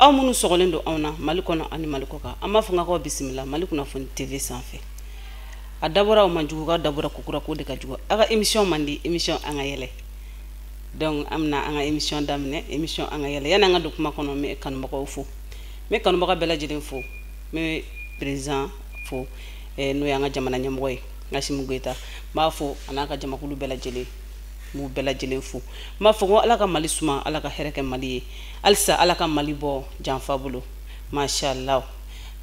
Aw minnu sɔgɔlen don anw na Mali kɔnɔ ani Mali kɔkan, an b'a fɔ k'aw bisimila Mali Kunnafoni TV sanfɛ. A dabɔra aw man jugu, k'a dabɔra kokura k'o de ka jugu. Aw ka émission man di, émission An ka yɛlɛ. Donc an bɛna an ka émission daminɛ, émission An ka yɛlɛ. Yanni an ka don kuma kɔnɔ, n bɛ kanubagaw fo, n bɛ kanubaga bɛɛ lajɛlen fo, n bɛ président fo, n'o y'an ka jamana ɲɛmɔgɔ ye, Assimi Goïta. N b'a fo a n'a ka jamakulu bɛɛ lajɛlen, n b'u bɛɛ lajɛlen fo. N b'a fɔ ko Ala ka Mali suma, Ala ka hɛrɛ kɛ Mali ye, halisa Ala ka Mali bɔ janfa bolo, mashallah.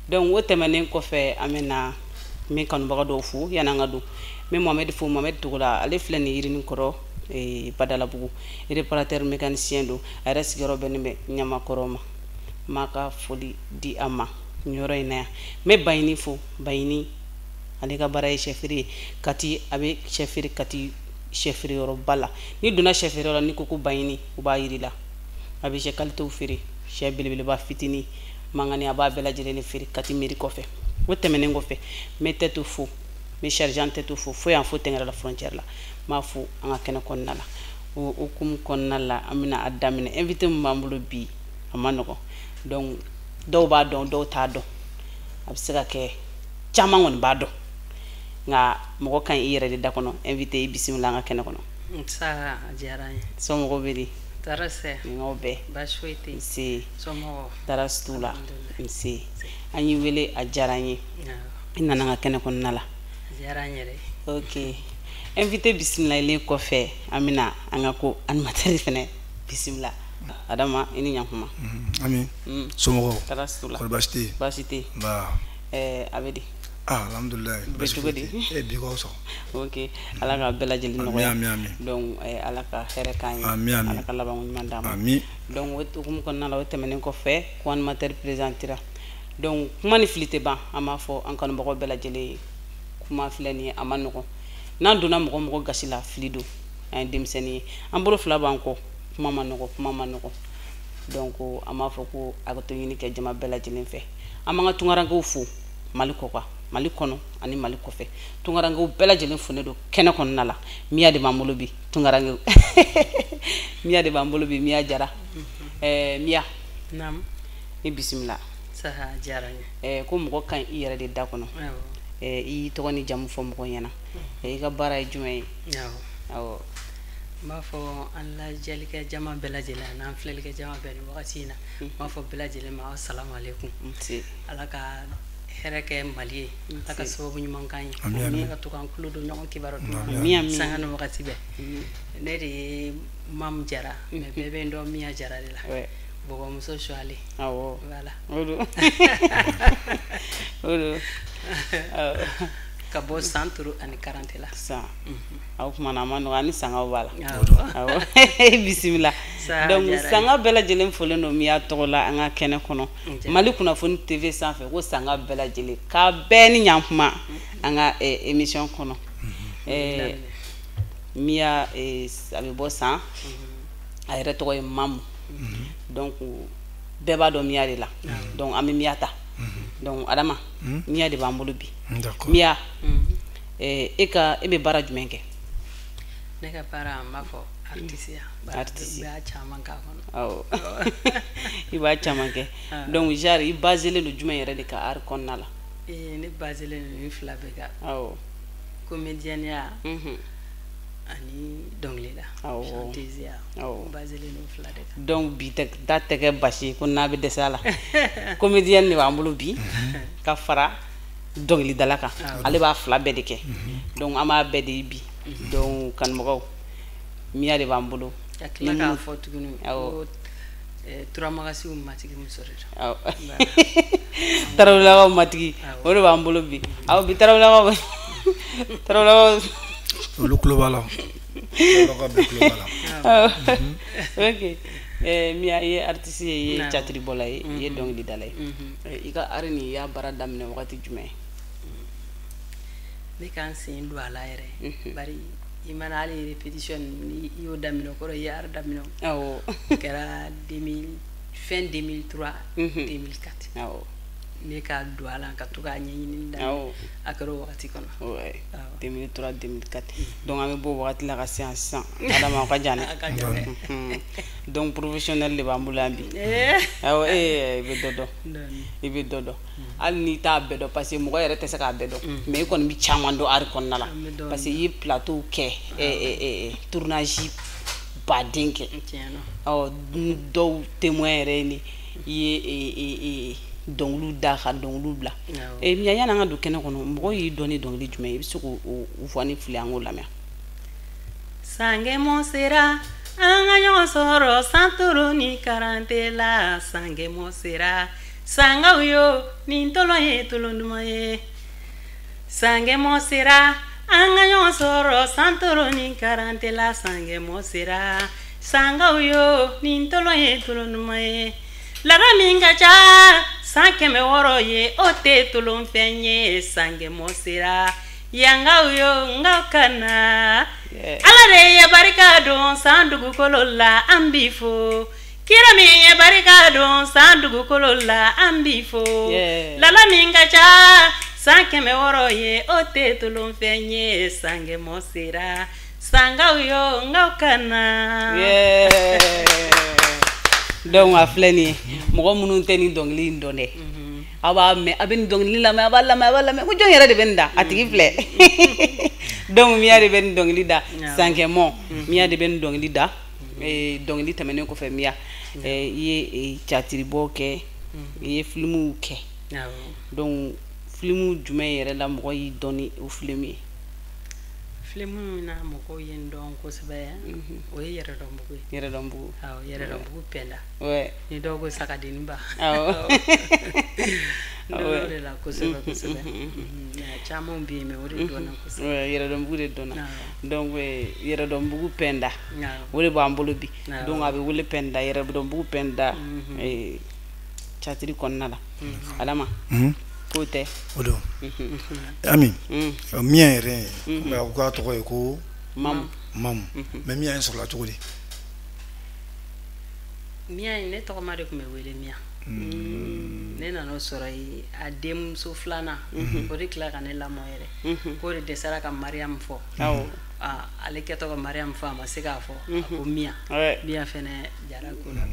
Donc o tɛmɛnen kɔfɛ, an bɛ na n bɛ kanubaga dɔw fo yanni an ka don. N bɛ Mohamed fo, Mohamed Togola, ale filɛ nin Yirini kɔrɔ, Badalabugu, réparateur mécanicien don. A yɛrɛ sigiyɔrɔ bɛnnen bɛ Ɲamakɔrɔ ma. N b'a ka foli di a ma nin yɔrɔ in na yan. N bɛ Baɲini fo, Baɲini, ale ka baara ye sɛfeere ye Kati, a bɛ sɛfeere Kati sɛfeere yɔrɔba la. N'i donna sɛfeere yɔrɔ la, n'i ko ko Baɲini, u b'a yiri la. A bɛ sɛ qualitéw feere, sɛ belebeleba, fitinin, mangani, a b'a bɛɛ lajɛlen de feere Kati mairie kɔfɛ. O tɛmɛnen kɔfɛ, n bɛ Tɛto fo, n bɛ sergent Tɛto fo fo yan fo Tɛngɛrɛ la, frontière la. N b'a fo an ka kɛnɛ kɔnɔna la. O hukumu kɔnɔna la, an bɛna a daminɛ. Invité min b'an bolo bi, a ma nɔgɔn. Donc dɔw b'a dɔn, dɔw t'a dɔn, a bɛ se ka kɛ caman kɔni b'a dɔn, nka mɔgɔ ka ɲi i yɛrɛ de da kɔnɔ. Invité, i bisimila an ka kɛnɛ kɔnɔ. Nsa, a diyara n ye. Somɔgɔw bɛ di? Tɔɔrɔ tɛ. Ɲɔgɔn bɛɛ. Baasi foyi tɛ yen. Nse. Somɔgɔw? Tɔɔrɔ si t'u la. Nse, an y'i wele, a diyara n ye, i nana an ka kɛnɛ kɔnɔna la. A diyara n yɛrɛ ye. Ok, invité bisimilalen kɔfɛ, an bɛna an ka ko animateur fɛnɛ bisimila. Adama, i ni ɲankuma. Ami, somɔgɔw? Tɔɔrɔ si t'u la. Kɔri baasi tɛ yen? Baasi tɛ yen. Nba. A bɛ di? Ah, alhamdulilayi. Bɛ cogo di? E bi k'aw sɔrɔ. Ok, Ala ka bɛɛ lajɛlen nɔgɔya. Ami, ami. Donc Ala ka hɛrɛ k'an ye. Ami, ami. Ala ka labanko ɲuman d'an ma. Ami. Donc o hukumu kɔnɔna la, o tɛmɛnen kɔfɛ, ko animateur présentera. Donc kuma ni fili tɛ ban, an b'a fɔ an kanubagaw bɛɛ lajɛlen ye, kuma filɛ nin ye, a ma nɔgɔn. N'an donna mɔgɔ mɔgɔ gasi la, fili don. An ye denmisɛnnin ye, an bolo fila b'an kɔ, kuma ma nɔgɔn, kuma ma nɔgɔn. Donc an b'a fɔ ko a ka to ɲini kɛ jama bɛɛ lajɛlen fɛ. An b'an ka tunkarankew fo Mali kɔ kan, Mali kɔnɔ ani Mali kɔfɛ. Tunkarankew bɛɛ lajɛlen fonnen don kɛnɛ kɔnɔna la. Miya de b'an bolo bi, tunkarankew, Miya de b'an bolo bi, Miya Jara. Miya. Naamu. I bisimila. Sa, a diyara n ye. Ko mɔgɔ ka ɲi i yɛrɛ de da kɔnɔ. Awɔ. I y'i tɔgɔ ni jamu fɔ mɔgɔ ɲɛna. I ka baara ye jumɛn ye? Awɔ. Awɔ. N b'a fɔ an lajɛlikɛ jama bɛɛ lajɛlen ani an filɛlikɛ jama bɛɛ nin wagati in na. N b'a fɔ bɛɛ lajɛlen ma salamu aleykum. Nse. Ala ka hɛrɛ kɛ Mali ye. Ala ka sababu ɲuman k'an ye. Ami, ami. Ala ka to k'an tulo don ɲɔgɔn kibaru duman na. Ami, ami. Sanga ni wagati bɛɛ. Ne de ye Mamu Jara, mais bɛɛ bɛ n dɔn Miya Jara de la. Bɔbɔmuso Suwale. Awɔ. Voilà. O don. O don. Awɔ. Ka bɔ san 40 la. Sisan. Aw kuma na, a ma nɔgɔn, ani sangaw b'a la. Awɔ. Awɔ. Bisimila. Sa, Donc diyara n ye. sanga bɛɛ lajɛlen folen don Miya tɔgɔ la an ka kɛnɛ kɔnɔ. N Mali Kunnafoni TV sanfɛ, ko sanga bɛɛ lajɛlen k'a bɛɛ ni ɲankuma an ka émission kɔnɔ. Miya, a bɛ bɔ san. A yɛrɛ tɔgɔ ye Mamu. Donc bɛɛ b'a dɔn Miya de la. Donc an bɛ Miya ta. Donc Adama, Miya de b'an bolo bi. D'accord. Miya, e ka e bɛ baara jumɛn kɛ? Ne ka baara, n b'a fɔ artiste ya. Artiste. N b'a caman k'a kɔnɔ. Awɔ. I b'a caman kɛ. Donc genre i baselen don jumɛn yɛrɛ de ka art kɔnɔna la? Ne baselen don nin fila bɛɛ kan. Awɔ. Comédienne ya ani dɔnkilida. Awɔ. Chanteuse ya. Awɔ. N baselen don fila de kan. Donc bi tɛ da tɛ kɛ basi ye ko n'a bɛ dɛsɛ a la. Comédienne de b'an bolo bi ka fara dɔnkilidala kan. Ale b'a fila bɛɛ de kɛ. Donc an b'a bɛɛ de ye bi. Donc kanubagaw, Miya de b'an bolo. Ka tila k'a fɔ tuguni Awɔ. ko Turamagasiw matigi muso de don. Awɔ. Tarawelelakaw matigi, Awɔ. o de b'an bolo bi. Awɔ, bi Tarawelelakaw, Tarawelelakaw Olu tulo b'a la. Tarawelelakaw bɛɛ tulo b'a la. Ok. Miya, i ye artiste ye, i ye Awɔ. catiribɔla ye, i ye dɔnkilidala ye. I ka art nin, i y'a baara daminɛ wagati jumɛn? Ne ka n sen don a la yɛrɛ. Bari i mana hali répétition ni i y'o daminɛ, o kɔrɔ i ye art daminɛ o. Awɔ. O kɛra 2000, fin 2003, 2004. Awɔ. Ne ka don a la ka to k'a ɲɛɲini daminɛ, a kɛra o wagati kɔnɔ. 2003 2004, donc an bɛ bɔ o wagati la ka se yan sisan. Adama, o ka jan dɛ. A ka jan dɛ. Donc professionnel de b'an bolo yan bi. Awɔ, i bɛ dɔ dɔn, i bɛ dɔ dɔn, hali n'i t'a bɛɛ dɔn, parce que mɔgɔ yɛrɛ tɛ se k'a bɛɛ dɔn, mais i kɔni bɛ caman dɔn art kɔnɔna la, parce que i ye plateau kɛ, tournage baden kɛ. Ɔ, dɔw témoin yɛrɛ ye ni i ye dɔnkiliw da ka dɔnkiliw bila. Mia, yanni an ka don kɛnɛ kɔnɔ, mɔgɔw y'i dɔn ni dɔnkili jumɛn ye? I bɛ se k'o fɔ ni fili, an k'o lamɛn. Sangemo sera, an ka ɲɔgɔn sɔrɔ santoro ni karante la. Sangemo sera, sangaw yo, nin tolon ye tolon duman ye. Sangemo sera, an ka ɲɔgɔn sɔrɔ santoro ni karante la. Sangemo sera, sangaw yo, nin tolon ye tolon duman ye. Lada min ka ca san 600 ye, o tɛ tolonfɛn ye. Sangemo sera, yangaw yo, nkaw ka na. Ala de ye barika don san dugukolo la, an b'i fo. Kira min ye barika don san dugukolo la, an b'i fo. Lala min ka ca san 600 ye, o tɛ tolonfɛn ye. Sangemo sera, sangaw yo, nkaw ka na. Donc a filɛ nin ye, mɔgɔ minnu tɛ nin dɔnkili in dɔn dɛ, aw b'a mɛn, a bɛ nin dɔnkili lamɛn, a b'a lamɛn, a b'a lamɛn, ko jɔn yɛrɛ de bɛ nin da? A tigi filɛ. Donc Mia de bɛ nin dɔnkili da, Sankɛmɔ. Mia de bɛ nin dɔnkili da. Dɔnkili tɛmɛnen kɔfɛ, Mia, i ye catiribɔ kɛ, i ye filimuw kɛ. Donc filimu jumɛn yɛrɛ la mɔgɔ y'i dɔn ni o filimu ye? Filimu min na mɔgɔw ye n dɔn kosɛbɛ, o ye Yɛrɛdɔnbugu ye. Yɛrɛdɔnbugu. Awɔ, Yɛrɛdɔnbugu Pɛnda. Ni dɔw ko Sagadenninba. N dɔn o de la kosɛbɛ kosɛbɛ. Caman bɛ yen, mais o de dɔnna kosɛbɛ. Yɛrɛdɔnbugu de dɔnna. Donc Yɛrɛdɔnbugu Pɛnda, o de b'an bolo bi. Donc a bɛ wele Pɛnda, Yɛrɛdɔnbugu Pɛnda, catiri kɔnɔna la. Adama, k'o tɛ? O don. Ami, Mia yɛrɛ, a ko k'a tɔgɔ ye ko Mamu. Mamu, mais Mia in sɔrɔla cogo di? Mia in, ne tɔgɔma de tun bɛ wele Mia. Ne nana o sɔrɔ yen, a denmuso filanan, o de tila ka ne lamɔ yɛrɛ, k'o de dɛsɛra ka Mariam fɔ. Ale kɛtɔ ka Mariam fɔ, a ma se k'a fɔ, a ko Mia. Mia fɛnɛ jara ko la.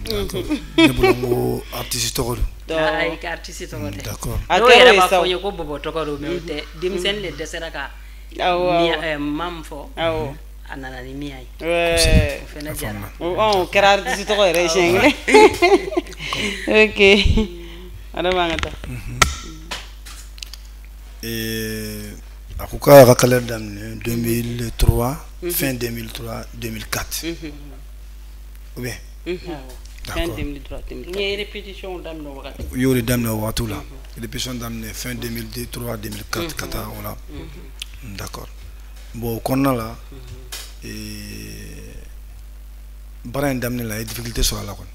Ne bolo n ko artiste tɔgɔ don. Ayi, ka artiste tɔgɔ tɛ. D'accord. Dɔw yɛrɛ b'a fɔ n ye ko bɔbɔ tɔgɔ don, mais o tɛ. Denmisɛnnin de dɛsɛra ka Mam fɔ. A nana ni Mia ye. O fɛnɛ jara. O kɛra artiste tɔgɔ yɛrɛ ye siɲɛ kelen. Ok. Adama, an ka taa. A ko k'a y'a ka carrière daminɛ 2003, fin 2003 2004, ou bien? Fin 2003 2004. N ye répétition daminɛ o wagati. I y'o de daminɛ o wagatiw la. Répétition daminɛ fin 2003 2004 ka taa o la. D'accord. Bon, o kɔnɔna la, baara in daminɛ la, i ye difficulté sɔrɔ a la kɔni?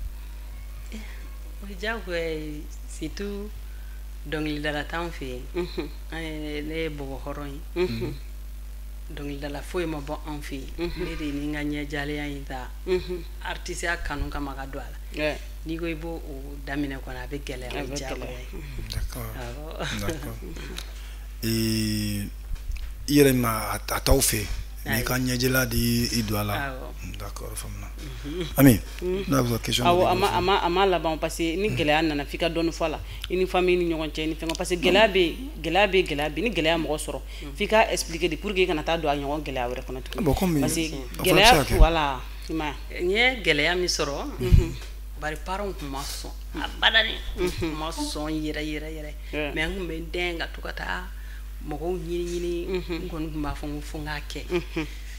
O ye diyagoya ye, surtout dɔnkilidala t'anw fɛ yen. Ne ye bɔbɔ hɔrɔn ye, dɔnkilidala foyi ma bɔ anw fɛ yen. Ne de ni n ka ɲɛjalenya in ta artisiya kanu kama ka don a la. N'i ko i b'o o daminɛ kɔni, a bɛ gɛlɛya, o ye diyagoya ye. D'accord. I yɛrɛ ma a t'aw fɛ yen, mais i ka ɲɛjɛla de y'i don a la. D'accord, o faamuna. Ami, n'a bɛ question. Awɔ, a ma laban, parce que ni gɛlɛya nana, f'i ka dɔɔni fɔ a la, i ni famille ni ɲɔgɔn cɛ ni fɛn, parce que gɛlɛya bɛ yen, gɛlɛya bɛ yen, gɛlɛya bɛ yen. Ni gɛlɛya mɔgɔ sɔrɔ, f'i ka expliquer de pour que i kana taa don a ɲɔgɔn gɛlɛya wɛrɛ kɔnɔ tuguni. Bon, comme parce que gɛlɛya, voilà, i ma ye. N ye gɛlɛya min sɔrɔ, bari parents tun ma sɔn abadani, tun ma sɔn yɛrɛ yɛrɛ yɛrɛ, mais n tun bɛ n dɛn ka to ka taa mɔgɔw ɲini ɲini. N kɔni tun b'a fɔ n ko fo n k'a kɛ,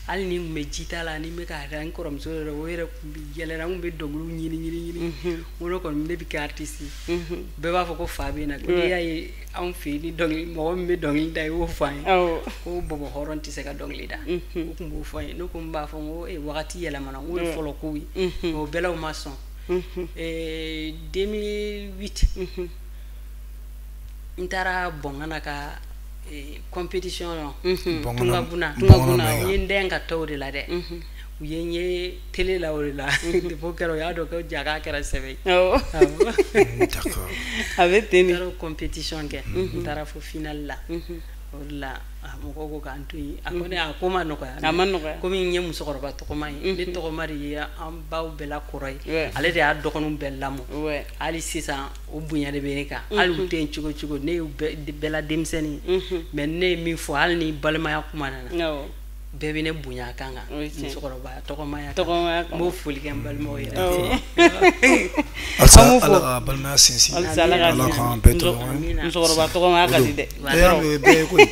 hali ni n tun bɛ ji ta la, ni n bɛ k'a da n kɔrɔmuso yɛrɛ, o yɛrɛ tun bɛ yɛlɛ n, kun bɛ dɔnkiliw ɲini ɲini ɲini. N ko ne kɔni, ne bɛ kɛ artiste ye. Bɛɛ b'a fɔ ko fa bɛ na, ko n'i y'a ye anw fɛ yen, ni dɔnkili, mɔgɔ min bɛ dɔnkili da, i y'o fɔ an ye, ko bɔbɔ hɔrɔn tɛ se ka dɔnkili da. U tun b'o fɔ an ye. Ne ko n b'a fɔ n ko wagati yɛlɛmana, n ko ye fɔlɔ kow ye, mais o bɛɛ la u ma sɔn. 2008, n taara Bɔngana ka compétition na, Tungabuna. N ye n dɛn ka taa o de la dɛ. U ye n ye télé la o de la. Depuis o kɛra, u y'a dɔn ko ja k'a kɛra sɛbɛ ye. Awɔ. D'accord. A bɛ ten N de. taara o compétition kɛ, n taara fo finale la. O de la, a mɔgɔw ko k'an to yen. A ko ne, a ko ma nɔgɔya. A ma nɔgɔya. Komi n ye musokɔrɔba tɔgɔma ye, ne tɔgɔma de ye an baw bɛɛ la kɔrɔ ye. Ale de y'a dɔgɔninw bɛɛ lamɔ. Hali sisan, o bonya de bɛ ne kan. Hali u tɛ yen cogo cogo, ne ye bɛɛ la denmisɛnnin ye, mais ne ye min fɔ, hali ni balimaya kuma nana, bɛɛ bɛ ne bonya a kan kan. O ye tiɲɛ. Musokɔrɔba tɔgɔmaya kan. Tɔgɔmaya kan. N b'o foli kɛ n balimaw yɛrɛ. Halisa An b'u fo. Ala ka balimaya sinsin. Halisa Ala ka Ala k'an bɛɛ to ɲɔgɔn ye. Amina. Musokɔrɔba tɔgɔmaya ka di dɛ. E y'a mɛn, bɛɛ ye koyi.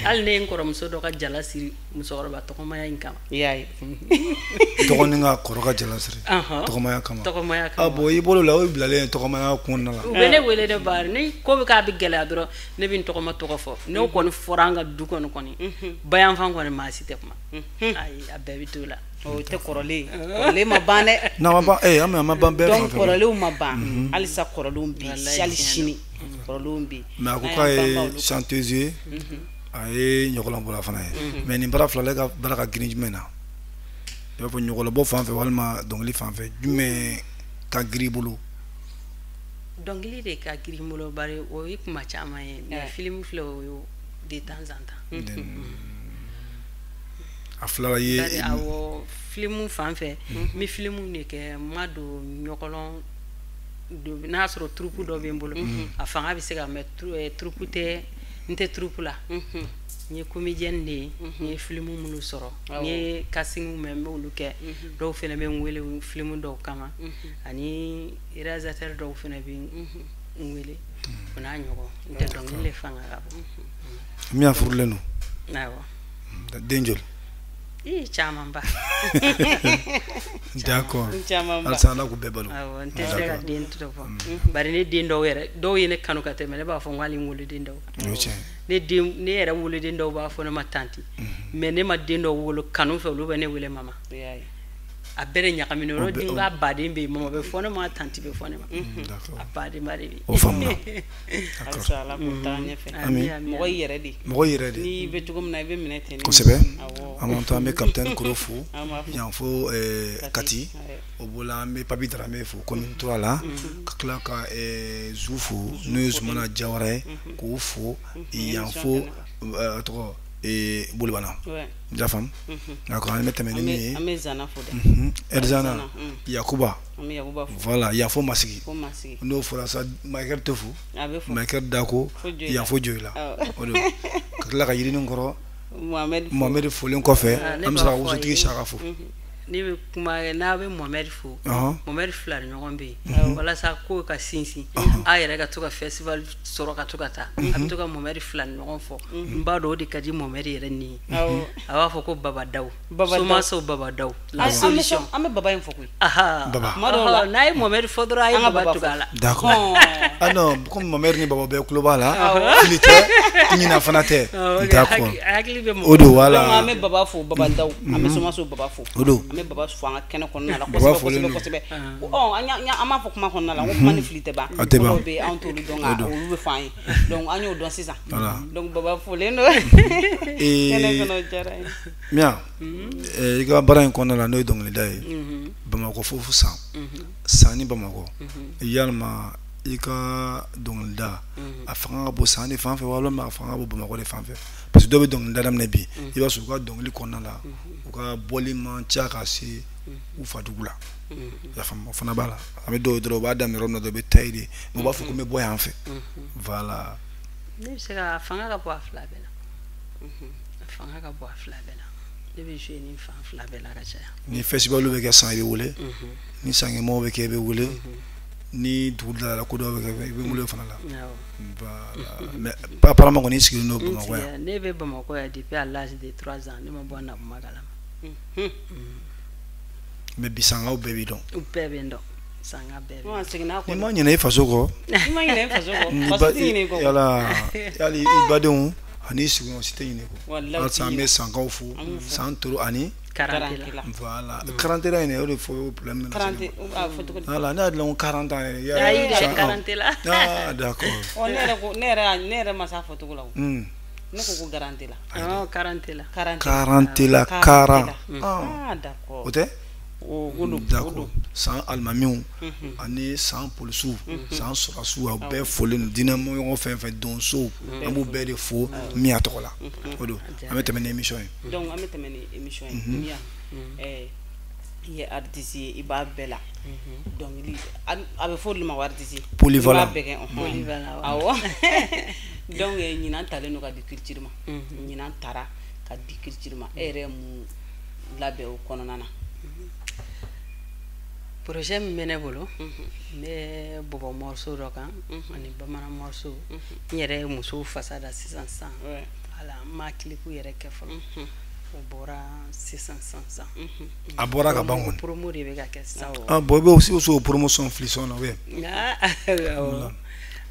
Hali ne ye n kɔrɔmuso dɔ ka jala siri musokɔrɔba tɔgɔmaya in kama. I y'a ye. Dɔgɔnin ka kɔrɔ ka jala siri. Tɔgɔmaya kama. Tɔgɔmaya Ah kama. bon, i bolo la, o bilalen tɔgɔmaya kɔnɔna la. U bɛ ne wele, ne bari ni ko bɛ k'a bɛ gɛlɛya dɔrɔn, ne bɛ n tɔgɔma tɔgɔ fɔ. N'o kɔni fɔra an ka du kɔnɔ kɔni, bayanfan kɔni, maa si tɛ kuma. Ayi, a bɛɛ bɛ t'o la. O tɛ kɔrɔlen, kɔrɔlen ma ban dɛ. Non, a ma ban, eh, an ma ban bɛɛ fan Donc fɛ. kɔrɔlenw ma ban halisa, kɔrɔlenw bɛ yen. Walayi, Hali tiɲɛ. sini kɔrɔlenw bɛ yen. Mais a ko N'an k'a y'an banba ye olu kan. chanteuse ye, a ye ɲɔgɔlɔnbɔla fana ye. Mais nin baara fila, ale ka baara ka girin jumɛn na? I b'a fɔ ɲɔgɔlɔbɔ fan fɛ walima dɔnkili fan fɛ, jumɛn ka girin i bolo? Dɔnkili de ka girin n bolo, bari o ye kuma caman ye, mais film filɛ, o ye de temps en temps. A fila la, i ye Bari awɔ, film fan fɛ, n bɛ film de kɛ. N ma don ɲɔgɔlɔn n'a y'a sɔrɔ troupe dɔ bɛ n bolo, a fanga bɛ se ka, mais troupe tɛ, n tɛ troupe la. N ye comédienne de ye. N ye film minnu sɔrɔ, n ye casting mɛn, n b'olu kɛ. Dɔw fana bɛ n wele film dɔw kama, ani réalisateur dɔw fana bɛ n wele, o n'a ɲɔgɔn. N tɛ dɔnkili de fanga ka bon. Min y'a furulen don? Awɔ. Den joli? Ii, camanba. D'accord. Camanba. Halisa Ala k'u bɛɛ balo. Awɔ, n tɛ se ka den tɔgɔ fɔ, bari ne den dɔw yɛrɛ, dɔw ye ne kanu ka tɛmɛ, ne b'a fɔ n ko hali n woloden dɔw. O ye tiɲɛ ye. Ne den, ne yɛrɛ woloden dɔw b'a fɔ ne ma tantie, mais ne ma den dɔw wolo kanu fɛ, olu bɛ ne wele mama. I y'a ye. A bɛɛ de ɲagaminen. O O bɛ- den ka baden bɛ yen, mama bɛ fɔ ne ma, tantie bɛ fɔ ne ma. A badenba de bɛ yen. O faamuna. Halisa Ala k'u taa ɲɛfɛ. Ami, ami. Mɔgɔ i yɛrɛ de. Mɔgɔ yɛrɛ de. N'i bɛ cogo min na, i bɛ minɛ ten de. Kosɛbɛ. Awɔ. En même temps, an bɛ capitaine Koro fo. An b'a fo. Yan fo Kati. O bɔla, an bɛ Papi Darame fo commune 3 la, ka tila ka Zu fo, n'o ye Zumana Jawara ye, k'o fo yan fo a tɔgɔ Bolibana. I y'a faamu? D'accord, an bɛ tɛmɛ ni An min bɛ ye. an bɛ Zana fo dɛ. Ɛrizana. Zana. Yakuba. An bɛ Yakuba fo. Voilà, yan fo Masigi. Fo Masigi. N'o fɔra sa, Michael tɛ fo. A bɛ fo. Michael Dako. Fo Joyila. Yan fo Joyila. O de don. Ka tila ka yirinin kɔrɔ Mohamed fo. Mohamed folen kɔfɛ, Ah, ne an bɛ b'a sɔrɔ ka fɔ a wusutigi ye. Saka fo. Ne bɛ kuma n'a bɛ Mohamed fo. Mohamed fila ni ɲɔgɔn bɛ yen, walasa ko ka sinsin, a yɛrɛ ka to ka festival sɔrɔ ka to ka taa, a bɛ to ka Mohamed fila ni ɲɔgɔn fɔ. N b'a dɔn o de ka di Mohamed yɛrɛ ni ye. A b'a fɔ ko Baba Daw. Baba Daw. Somaso Baba Daw, la An bɛ solution. An bɛ Baba in fɔ koyi. Aha. Baba. Kuma dɔw la. N'a ye Mohamed fɔ dɔrɔn, a ye An ka Baba Baba tugu a la. D'accord. Hɔn. Ah non, comme Mohamed ni Baba bɛɛ tulo b'a la, fili tɛ, ɲina fana tɛ. Awɔ, D'accord. Hakili bɛ mɔgɔ O don, Donc voilà. an bɛ Baba fo, Baba Daw. An bɛ Somaso Baba fo. O don. An bɛ Baba fo an ka kɛnɛ kɔnɔna la Baba kosɛbɛ. folen Kosɛbɛ don. kosɛbɛ. Ɔ, an y'a an b'a fɔ kuma kɔnɔna la, n ko kuma ni fili tɛ ban. A tɛ ban. Dɔw bɛ yen, anw t'olu dɔn, nka olu bɛ fɔ an ye. Donc an y'o dɔn sisan. Voilà. Donc Baba folen don. Kɛnɛ kɔnɔ, o diyara n ye. Mia, i ka baara in kɔnɔna la, n'o ye dɔnkilida ye, Bamakɔ fo san san ni Bamakɔ, yalima i ka dɔnkilida a fanga ka bon san de fan fɛ, walima a fanga ka bon Bamakɔ de fan fɛ? Parce que dɔw bɛ dɔnkilida daminɛ bi, i b'a sɔrɔ u ka dɔnkili kɔnɔna la, u ka bɔli man ca ka se u fadugu la. I y'a faamu? O fana b'a la. A bɛ dɔw ye dɔrɔn, u b'a daminɛ yɔrɔ min na dɔrɔn, u bɛ taa yen de, mais u b'a fɔ ko n bɛ bɔ yan fɛ. Voilà. Ne bɛ se ka, a fanga ka bon a fila bɛɛ la. A fanga ka bon a fila bɛɛ la. Ne bɛ jouer ni fan fila bɛɛ la ka caya. Ni festival bɛ kɛ san, i bɛ wele. Ni sankɛmɔgɔw bɛ kɛ, i bɛ wele. Ni dugu dilara, ko dɔw bɛ kɛ, i bɛ wele o fana la. Awɔ. Voilà, mais apparemment kɔni, i sigilen don N Bamakɔ yan. sigira, ne bɛ Bamakɔ yan depuis à l'âge de 3 ans. Ne ma bɔ Nabuma kalama. Mais bi, sankaw bɛɛ b'i dɔn. U bɛɛ bɛ n dɔn, sanga bɛɛ bɛ n An seginna a N'i kɔ. ma ɲinɛ i faso kɔ. I ma ɲinɛ i faso kɔ. Ni Faso tɛ ɲinɛ i kɔ. Yala hali i badenw ani i sigiɲɔgɔn si tɛ ɲinɛ i kɔ. Walahi, u tɛ Halisa an ɲinɛ. bɛ sankaw fo, san toro ani Karante la. Karante la. Voilà, karante la in, o de fɔ o problème nana se Karante ne ma. a fɔ cogo di? Voilà, ne y'a dilan ko 40 ans yɛrɛ. Ayi dɛ, karante la. Ah d'accord. Ɔ, ne yɛrɛ ko ne yɛrɛ ma s'a fɔcogo la o. Ne ko garantie la. Awɔ, 40 la. 40 la, 40. Ah, d'accord. O tɛ? O don. D'accord. San alimamiw ani san polisiw, san sɔrɔdasiw, aw bɛɛ folen don. Diinɛ ɲɔgɔn fɛn fɛn, donsow, an b'u bɛɛ de fo Miya tɔgɔ la. O don. An bɛ tɛmɛ ni émission ye. Donc an bɛ tɛmɛ ni émission ye. Miya, i ye artiste ye, i b'a bɛɛ la. Dɔnkili, a bɛ fɔ olu ma ko artiste. Polyvalent. I b'a bɛɛ kɛ. Polyvalent. Awɔ. Donc ɲinan talen don ka di culture ma. Ɲinan taara ka di culture ma. E yɛrɛ ye mun labɛn o kɔnɔna na? Projet min bɛ ne bolo, n bɛ bɔbɔ morceau dɔ kan ani bamanan morceau. N yɛrɛ ye musow fasa da sisan sisan. Voilà, n ma clip yɛrɛ kɛ fɔlɔ. O bɔra sisan sisan sisan. A bɔra ka ban kɔni. Promo de bɛ ka kɛ sisan. Ah bon, i bɛ aussi o promotion fili sɔn na ou Awɔ.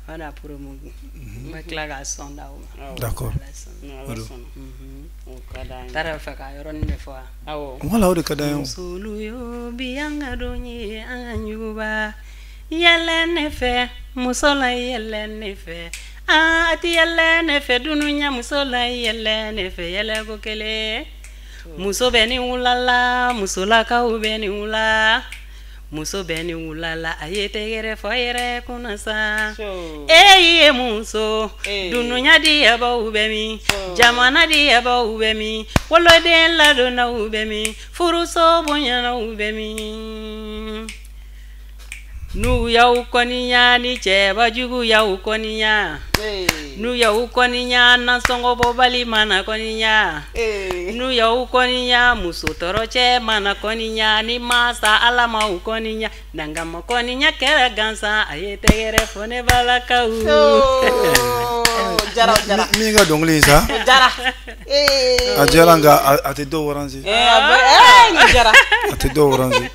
Voilà, promo. N bɛ tila k'a sɔn d'aw ma. D'accord. O don. O ka d'an ye. Taara fɛ ka yɔrɔnin de fɔ wa? Awɔ. Voilà, o de ka d'an ye. Musolu yo bi an ka don ye an ka ɲuguba. Yɛlɛ ne fɛ, muso la yɛlɛ ne fɛ. A ti yɛlɛ ne fɛ, dunuya muso la yɛlɛ ne fɛ, yɛlɛ ko kelen. Muso bɛ ni wula la, musolakaw bɛ ni wula. Muso bɛ ni wula la, a ye tɛgɛrɛ fɔ yɛrɛ kunna sa. E ye muso, dunuya diyabaw bɛ min, jamana diyabaw bɛ min, woloden ladonnaw bɛ min, furuso bonyanaw bɛ min. N'u y'aw kɔniya ni cɛbajugu y'aw kɔniya. N'u y'aw kɔniya nasɔngɔ bɔbali mana kɔniya. N'u y'aw kɔniya muso tɔɔrɔ cɛ mana kɔniya, ni masa Ala m'aw kɔniya, dangama kɔniya kɛra gansan, a ye tɛgɛrɛ fɔ ne balakaw. Jara jara. Min ka dɔnkili in sa. Jara. A diyara nka a tɛ dɔw orange. Nin jara. A tɛ dɔw orange.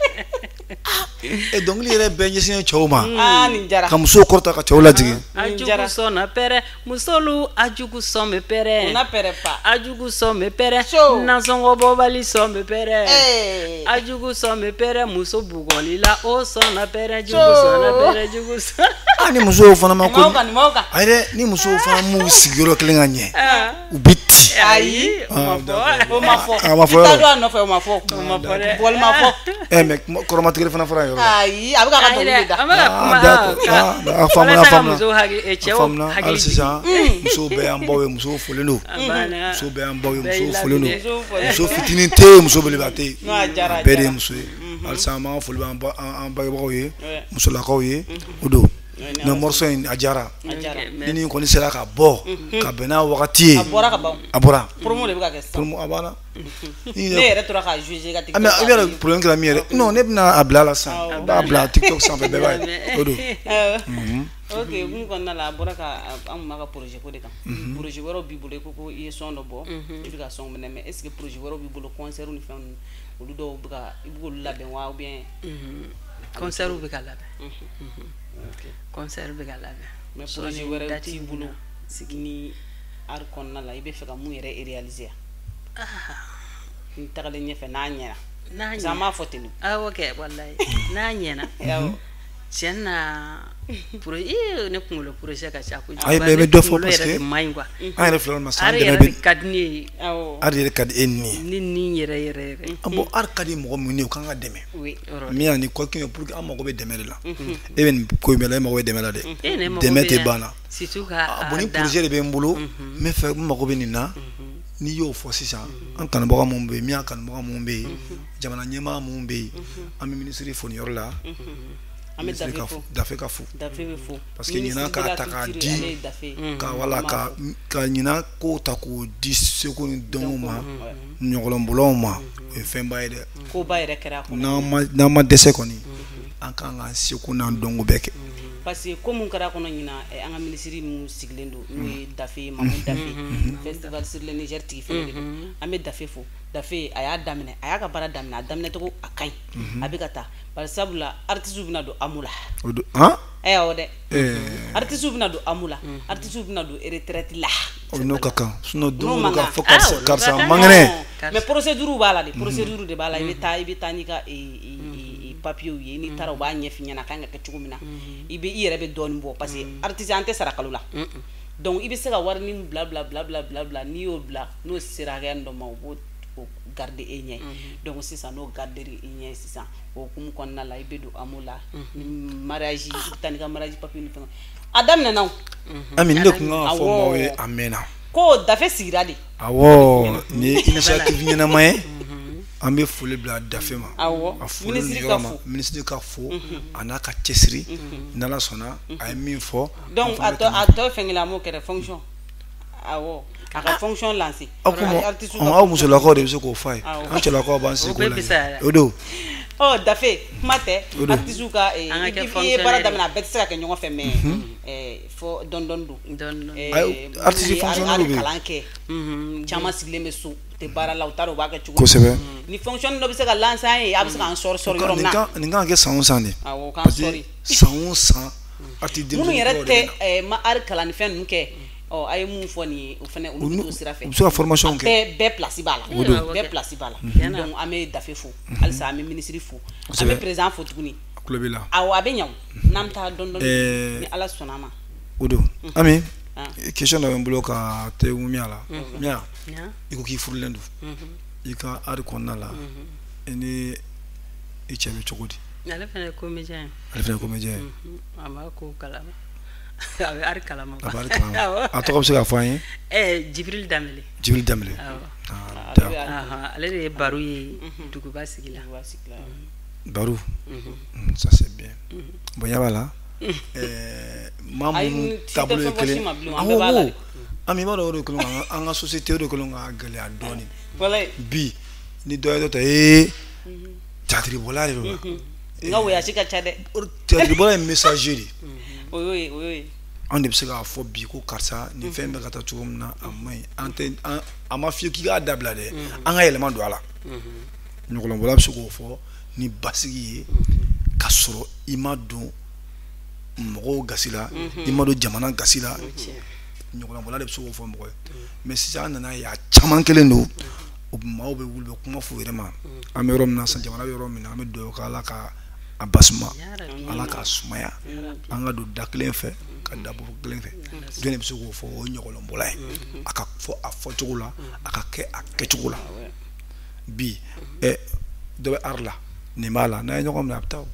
E dɔnkili yɛrɛ bɛɛ ɲɛsinnen cɛw ma. Aa, nin jara. Ka musow kɔrɔta ka cɛw lajigin. A jugu sɔnna pɛrɛ, musolu a jugu sɔn bɛ pɛrɛ. O na pɛrɛ pa. A jugu sɔn bɛ pɛrɛ. Nasɔngɔ bɔbali sɔn bɛ pɛrɛ. A jugu sɔn bɛ pɛrɛ, muso bugɔli la o sɔnna pɛrɛ, jugu sɔnna pɛrɛ, jugu sɔn. Ah, ni musow fana ma ko. Nin m'aw kan. Ayi dɛ, ni musow fana m'u sigiyɔrɔ kelen ka ɲɛ, u bɛ ci. Ayi, o ma fɔ. O ma fɔ. A ma fɔ. I t'a dɔn a nɔfɛ, o ma fɔ. O ma fɔ dɛ. Bugɔli ma fɔ. Mais kɔrɔmatigɛli fana fɔra yɔrɔ la. Ayi, a bɛ k'a ka dɔnkili de da. An bɛ ka kuma. A faamuna, a faamuna. Musow hakili, cɛw hakili. Hali sisan, musow bɛɛ y'an baw ye, musow folen don. Musow bɛɛ y'an baw ye, musow folen don. Muso fitinin tɛ yen, muso belebeleba tɛ yen. Bɛɛ de ye muso ye. Halisa an b'an ka foli b'an bangebagaw ye, musolakaw ye, o don. Mais morceau in a diyara. Ni nin kɔni sera ka bɔ ka bɛn n'a wagati ye. A bɔra ka ban. A bɔra. Promo de bɛ ka kɛ sisan. Promo a banna. Ne yɛrɛ tora k'a juger ka TikTok. Mais i b'a dɔn problème kɛra min yɛrɛ. Non, ne bɛna a bila la sisan. N b'a bila TikTok sanfɛ, bɛɛ b'a ye. O don. Ok, hukumu kɔnɔna la, a bɔra ka an kun b'a ka projet ko de kan. Projet wɛrɛw b'i bolo, i ko ko i ye son dɔ bɔ, i bɛ ka son minɛ, mais est ce que projet wɛrɛw b'i bolo, concert ni fɛn ninnu, olu dɔw bɛ ka, i bɛ k'olu labɛn wa ou bien? Concert bɛ ka labɛn. Concert bɛ ka labɛn. Mais projet wɛrɛ t'i bolo sigi ni art kɔnɔna la, i bɛ fɛ ka mun yɛrɛ réaliser? N tagalen ɲɛfɛ n'a ɲɛna. N'a ɲɛna. An b'a fɔ ten de. Awɔ kɛ, walayi. N'a ɲɛna. Tiɲɛ na, ne kunkolo projet ka ca kojugu. Ayi, mais i bɛ dɔ fɔ parce que man ɲi quoi. An yɛrɛ filɛ ma sisan. Art yɛrɛ de ka di ne ye. Art yɛrɛ ka di e ni ye. Ne ni yɛrɛ yɛrɛ yɛrɛ. Bon, art ka di mɔgɔ min ye, o kan ka dɛmɛ. Min ni quoi pour que an mago bɛ dɛmɛ de la. E bɛ nin ko in bɛɛ la, e mago bɛ dɛmɛ la dɛ. Dɛmɛ tɛ ban na. Surtout ka. Bon, ni projet de bɛ n bolo, n bɛ fɛ, n mago bɛ nin na. N'i y'o fɔ sisan, an kanubaga minnu bɛ yen, min y'an kanubaga minnu bɛ yen, jamana ɲɛmaa minnu bɛ yen, an bɛ minisiri fo nin yɔrɔ la. An bɛ Dafe fo. Dafe ka fo. Dafe bɛ fo. Parce que ɲinan k'a ta k'a di, ka wala ka ɲinan ko ta k'o di seko ni dɔnko ma, ɲɔgɔlɔnbɔlaw ma, o ye fɛnba ye dɛ. Koba yɛrɛ kɛra a kɔnɔ. N'an ma dɛsɛ kɔni, an kan k'an seko n'an dɔnko bɛɛ kɛ. Parce que ko mun kɛra a kɔnɔ ɲinan, an ka minisiri mun sigilen don, n'o ye Dafe, Mamu Dafe, festival sur le Niger tigi fɛnɛ de don. An bɛ Dafe fo. Dafe a y'a daminɛ, a y'a ka baara daminɛ, a daminɛ cogo a ka ɲi. A bɛ ka taa. Bari sabula artistes bɛna don AMO la. O don han? Awɔ dɛ. Artistes bɛna don AMO la, artistes bɛna don retraite la. O n'o ka kan, sinon don o don k'a fɔ karisa man kɛnɛ. Mais procédure b'a la de, procédure de b'a la. I bɛ taa n'i ka papier ye, n'i taara u b'a ɲɛf'i ɲɛna a kan ka kɛ cogo min na. I bɛ i yɛrɛ bɛ dɔɔnin bɔ parce que artiste an tɛ sara kalo la. Donc i bɛ se ka wari min bila bila bila bila bila bila, n'i y'o bila, n'o sera hakɛya dɔ ma, o b'o garder e ɲɛ. Donc sisan n'o garder i ɲɛ sisan, o hukumu kɔnɔna la, i bɛ don AMO la ni mariage, i bɛ taa n'i ka mariage papier ni fɛnw. A daminɛna o. Ami, ne de tun kan ka fɔ maaw ye a mɛnna. Ko Dafe sigira de. Awɔ, nin ye initiative ɲɛnama ye. An bɛ foli bila Dafe ma. Awɔ. A foli niyɔrɔ ma, minisiri ka fo a n'a ka cɛsiri, n'Ala sɔnna a ye min fɔ. Donc a tɔ fɛn kelen, an b'o kɛ dɛ, fonction. Awɔ, a ka fonction lancer. Aw ko aw musolakaw de bɛ se k'o fɔ a ye, an cɛlakaw b'an sigi k'o lajɛ, o don. Ɔ Dafe, kuma tɛ artiste ka, i ye baara daminɛ, a bɛɛ tɛ se ka kɛ ɲɔgɔn fɛ, mais fɔ dɔɔni dɔɔni don. Artiste fonctionnaire bɛ yen. Kalan kɛ, caman sigilen bɛ so, u tɛ baara la, u t'a dɔn u b'a kɛ cogo. Kosɛbɛ. Ni fonction dɔ bɛ se ka lancer an ye, a bɛ se k'an sɔrɔ sɔrɔ yɔrɔ min na. Nin kan ka kɛ san o san de. Awɔ, k'an parce que san o san artiste minnu yɛrɛ tɛ ma art kalan ni fɛn ninnu kɛ. Ɔ a ye mun fɔ nin ye, o fana olu bɛ t'o sira fɛ. U bɛ se ka formation kɛ. Bɛɛ place b'a la. Bɛɛ place b'a la. Donc an bɛ Dafe fo halisa, an bɛ ministre fo, an bɛ président fo tuguni. A tulo b'i la. Awɔ, a bɛ ɲɛ o, n'an bɛ taa dɔɔni dɔɔni ni Ala sɔnna a ma. O don Ami, question dɔ bɛ n bolo ka tɛ Miya la. Miya, i ko k'i furulen don, i ka art kɔnɔna la, i ni i cɛ bɛ cogo di? Ale fana ye comédien ye. Ale fana ye comédien ye. A b'a ko kalama. A bɛ art kalama. A bɛ art kalama. A tɔgɔ bɛ se ka fɔ an ye? Jibril Danbele. Jibril Danbele. Awɔ. Ale de ye Baro ye duguba sigi la. Baro. Ça c'est bien. Bonya b'a la. Maa minnu taabolo ye kelen. Awɔ, Ami, i b'a dɔn o de kɛlen don an ka société, o de kɛlen ka gɛlɛya dɔɔnin. Bi ni dɔ ye dɔ ta, ee théâtre bɔla de don. N ka voyage ka ca dɛ. Théâtre bɔla ye messager de ye. O y'o ye, o y'o ye. Anw de bɛ se k'a fɔ bi ko karisa, nin fɛn bɛ ka taa cogo min na, a man ɲi. An tɛ a ma f'i ye k'i k'a dabila dɛ, an ka yɛlɛma don a la. Ɲɔgɔlɔnbɔla bɛ se k'o fɔ ni basigi ye, ka sɔrɔ i ma don mɔgɔw gasi la, i ma don jamana gasi la. Ɲɔgɔlɔnbɔla de bɛ se k'o fɔ mɔgɔ ye. Mais sisan an nana ye a caman kelen don, maaw bɛ wuli, u bɛ kuma f'u yɛrɛ ma. An bɛ yɔrɔ min na sisan, jamana bɛ yɔrɔ min na, an bɛ dugawu kɛ Ala ka a basuma, Ala k'a sumaya, an ka don da kelen fɛ ka da bɔ kelen fɛ. Jɔn de bɛ se k'o fɔ? O ye ɲɔgɔlɔnbɔla ye. A ka fɔ a fɔcogo la, a ka kɛ a kɛcogo la. Bi ɛ dɔ bɛ art la, nin b'a la, n'a ye ɲɔgɔn minɛ, a bɛ taa o.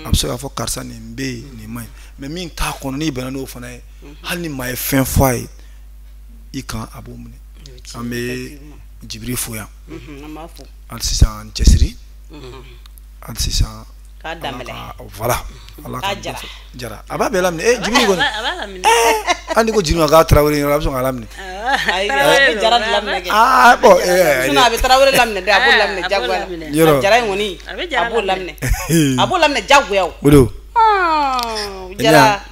A bɛ se k'a fɔ karisa, nin bɛ yen, nin man ɲi. Mais min t'a kɔnɔ, n'i bɛnna n'o fana ye, hali ni maa ye fɛn fɔ a ye i kan, a b'o minɛ. An bɛ Jibiri fo yan. An b'a fo. Hali sisan cɛsiri, hali sisan. K'a daminɛ. Voilà, Ala ka jara. Jara a b'a bɛɛ laminɛ. Jibiri kɔni, a b'a laminɛ. Hali ni ko Jibiri ma k'a Tarawele yɔrɔ, a bɛ sɔn k'a laminɛ. Ayi, a bɛ Jara de laminɛ kɛ. Ah bon. Sinon a bɛ Tarawele laminɛ dɛ, a b'o laminɛ jagoya la. Jara in kɔni, a b'o laminɛ. A b'o laminɛ jagoya o. O don. Jara.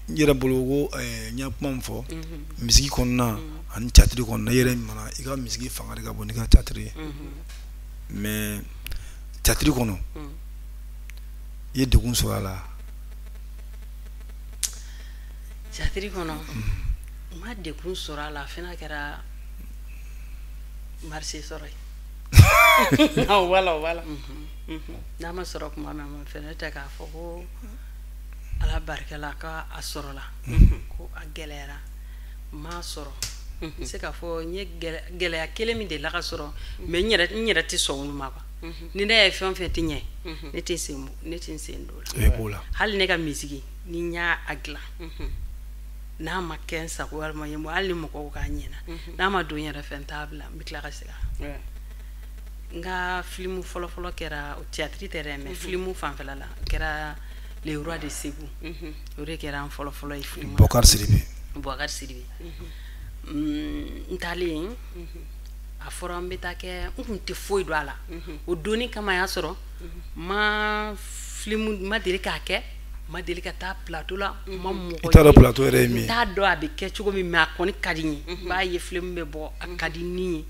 N yɛrɛ bolo ko n ye kuma min fɔ musique kɔnɔna ani théâtre kɔnɔna, i yɛrɛ mana i ka musique fanga de ka bon n'i ka théâtre ye. Mais théâtre kɔnɔ, i ye degun sɔrɔ a la? Théâtre kɔnɔ, n ma degun sɔrɔ a la, fo n'a kɛra marché sɔrɔ ye. Voilà, voilà. N'a ma sɔrɔ tuma min, a ma fɛnɛ tɛ k'a fɔ ko Ala barika la k'a sɔrɔla, ko a gɛlɛyara, n m'a sɔrɔ. N bɛ se k'a fɔ n ye gɛlɛya kelen min delila ka sɔrɔ, mais n yɛrɛ tɛ sɔn olu ma quoi. Ni ne ye fɛn o fɛn tɛ ɲɛ, ne tɛ sen, ne tɛ n sen don o la. Hali ne ka musique, ni n y'a dilan, n'a ma kɛ n sago walima ye, hali ni mɔgɔw k'a ɲɛna, n'a ma don n yɛrɛ fɛ, n t'a bila, n bɛ tila ka segin a kan. N ka film fɔlɔ-fɔlɔ kɛra o théâtre tɛ dɛ, mais film fanfɛla la, o kɛra Le Roi de Ségou. O de kɛra an fɔlɔ-fɔlɔ ye film. Bɔkari Sidibe. Bɔkari Sidibe. N taalen, a fɔra n bɛ taa kɛ, n kun tɛ foyi dɔn a la. O donni kama y'a sɔrɔ ma film ma deli k'a kɛ, ma deli ka taa plateau la, ma mɔgɔ. I t'a dɔn plateau yɛrɛ ye min ye? N t'a dɔn a bɛ kɛ cogo min, mais a kɔni ka di n ye. N b'a ye film bɛ bɔ, a ka di ni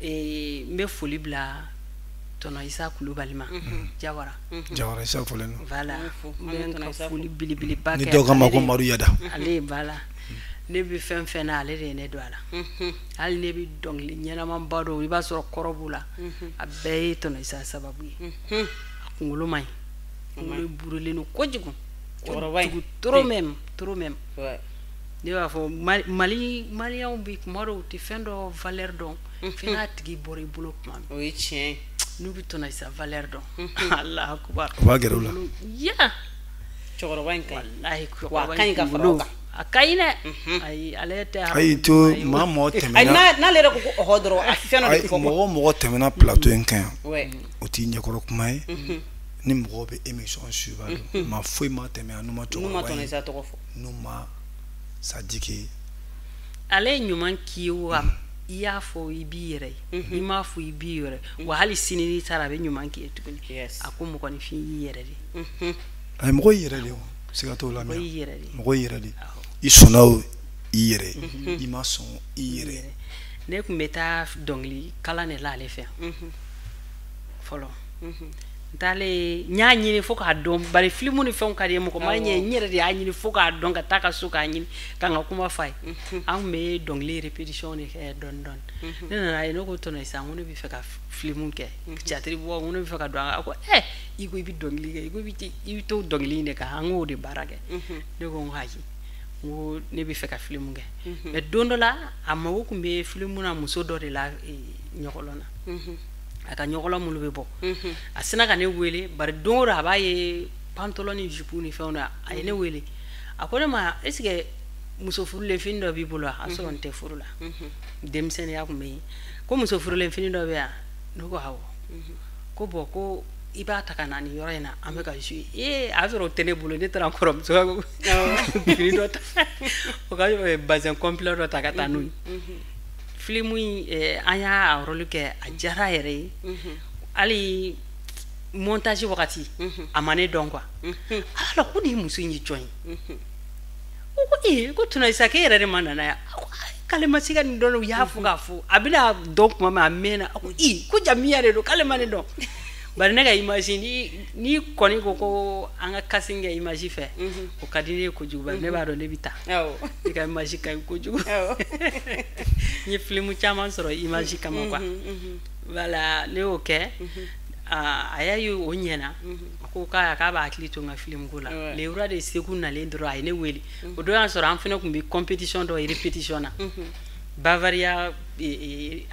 ye. N bɛ foli bila Tɔnɔ Isa Kulubali ma, Jawara. Jawara Isa fɔlen don. Voilà, n bɛ n ka foli belebeleba kɛ. Ni dɔw k'a ma ko Madu Yada. Ale, voilà. Ne bɛ fɛn fɛn na, ale de ye ne don a la. Hali ne bɛ dɔnkili ɲɛnamaba dɔw, i b'a sɔrɔ kɔrɔ b'u la, a bɛɛ ye Tɔnɔ Isa sababu ye. A kunkolo man ɲi, kunkolo burulen don kojugu. Kojugu trop même, trop même. Ne b'a fɔ Mali maliyɛnw bi kuma dɔw u tɛ fɛn dɔ valeur dɔn fo n'a tigi bɔra i bolo tuma min. O ye tiɲɛ ye. N'u bɛ tɔnɔ sa valeur dɔn. Alahu akubar. U b'a gɛrɛ u la. Ya. Cɛkɔrɔba in ka ɲi. Walahi. Wa a ka ɲi ka fara o kan. A ka ɲi dɛ. Ayi, ale tɛ. Ayi, to maa mɔgɔ tɛmɛna. Ayi, n'ale yɛrɛ ko ko ɔhɔ dɔrɔn, a fɛn dɔ de ayi fɔ quoi. Mɔgɔ o mɔgɔ tɛmɛna plateau in kan yan, Ouais. o t'i ɲɛkɔrɔ kuma ye. Ni mɔgɔw bɛ émission suivre a dɔn, maa foyi ma tɛmɛ yan n'u ma N'u ma cɛkɔrɔba tɔnɔ in Isa tɔgɔ fɔ. n'u ma ça dit que Ale ye ɲuman k'i ye wa i y'a fɔ i b'i yɛrɛ ye, i m'a fɔ i b'i yɛrɛ ye wa, hali sini n'i taara a bɛ ɲuman k'i ye tuguni. Yes. A ko mɔgɔninfin y'i yɛrɛ de. Ayi, mɔgɔ y'i yɛrɛ de o, siga t'o la. Mɔgɔ y'i yɛrɛ de. Mɔgɔ y'i yɛrɛ de, i sɔnna o i yɛrɛ, i ma sɔn i yɛrɛ. Ne tun bɛ taa dɔnkili kalan de la ale fɛ fɔlɔ. N taalen n y'a ɲini fo k'a dɔn, bari filimu ni fɛnw ka di ye, mɔgɔ ma ɲɛ, n yɛrɛ de y'a ɲini fo k'a dɔn, ka taa ka so k'a ɲini ka n ka kuma f'a ye. An tun bɛ dɔnkili répétition de kɛ dɔɔni dɔɔni. Ne nana ye, ne ko tɔnɔ Isa, n ko ne bɛ fɛ ka filimu kɛ, théâtre bɔ, n ko ne bɛ fɛ ka don a ko ɛ i ko i bɛ dɔnkili kɛ, i ko i bɛ to dɔnkili in de kan, an k'o de baara kɛ. Ne ko n ko ayi, n ko ne bɛ fɛ ka filimu kɛ. Mais don dɔ la a mago tun bɛ filimu na muso dɔ de la ɲɔgɔlɔn na, a ka ɲɔgɔlɔn minnu bɛ bɔ. A sina ka ne wele, bari don o don a b'a ye pantalon ni jupe ni fɛnw na. A ye ne wele, a ko ne ma: est ce que muso furulen fini dɔ b'i bolo? A sɔrɔ n tɛ furu la, denmisɛnninya tun bɛ yen. Ko muso furulen fini dɔ bɛ yan? Ne ko awɔ. Ko bon, ko i b'a ta ka na nin yɔrɔ in na, an bɛ ka jouer. Ee, a y'a sɔrɔ o tɛ ne bolo. Ne taara n kɔrɔmuso ka fini dɔ ta, o ka bazin complet dɔ ta ka taa n'o ye. Filimu in an y'a rôle kɛ, a diyara a yɛrɛ ye. Hali montage wagati a ma ne dɔn quoi. Ala ko nin muso in ye jɔn ye? O ko ee, ko tɔnɔ Isa, k'e yɛrɛ de ma nana yan? A ko k'ale ma se ka nin dɔn. U y'a fɔ k'a fɔ a bɛna dɔn tuma min, a mɛnna. A ko ii, ko Jamiya de don, k'ale ma ne dɔn. Bari ne ka image, ni kɔni ko ko an ka casting kɛ image fɛ, o ka di ne ye kojugu, bari ne b'a dɔn ne bɛ taa. Ne ka image ka ɲi kojugu. N ye filimu caman sɔrɔ image kama quoi. Voilà, ne y'o kɛ, a y'a ye o ɲɛna. A ko k'a b'a hakili to n ka film ko la. Le Roi de Segu nalen dɔrɔn, a ye ne wele. O don y'a sɔrɔ an fana tun bɛ compétition dɔ répétition na Bavaria,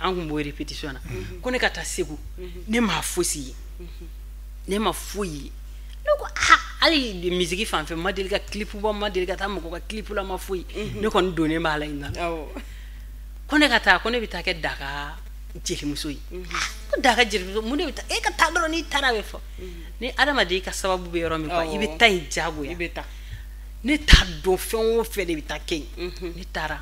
an tun b'o répétition na. Ko ne ka taa Segu. Ne m'a fosi ye, ne ma foyi ye. Ne ko ah, hali musique fan fɛ, n ma deli ka clip bɔ, n ma deli ka taa mɔgɔ ka clip la, ma foyi. Ne kɔni donnen b'a la in na. Ko ne ka taa, ko ne bɛ taa kɛ Daga jelimuso ye. Ko Daga jelimuso, mun de bɛ taa? E ka taa dɔrɔn, n'i taara a bɛ fɔ ni adamaden ka sababu bɛ yɔrɔ min quoi, i bɛ taa yen diyagoya. I bɛ taa. Ne t'a dɔn fɛn o fɛn de bɛ taa kɛ yen. Ne taara,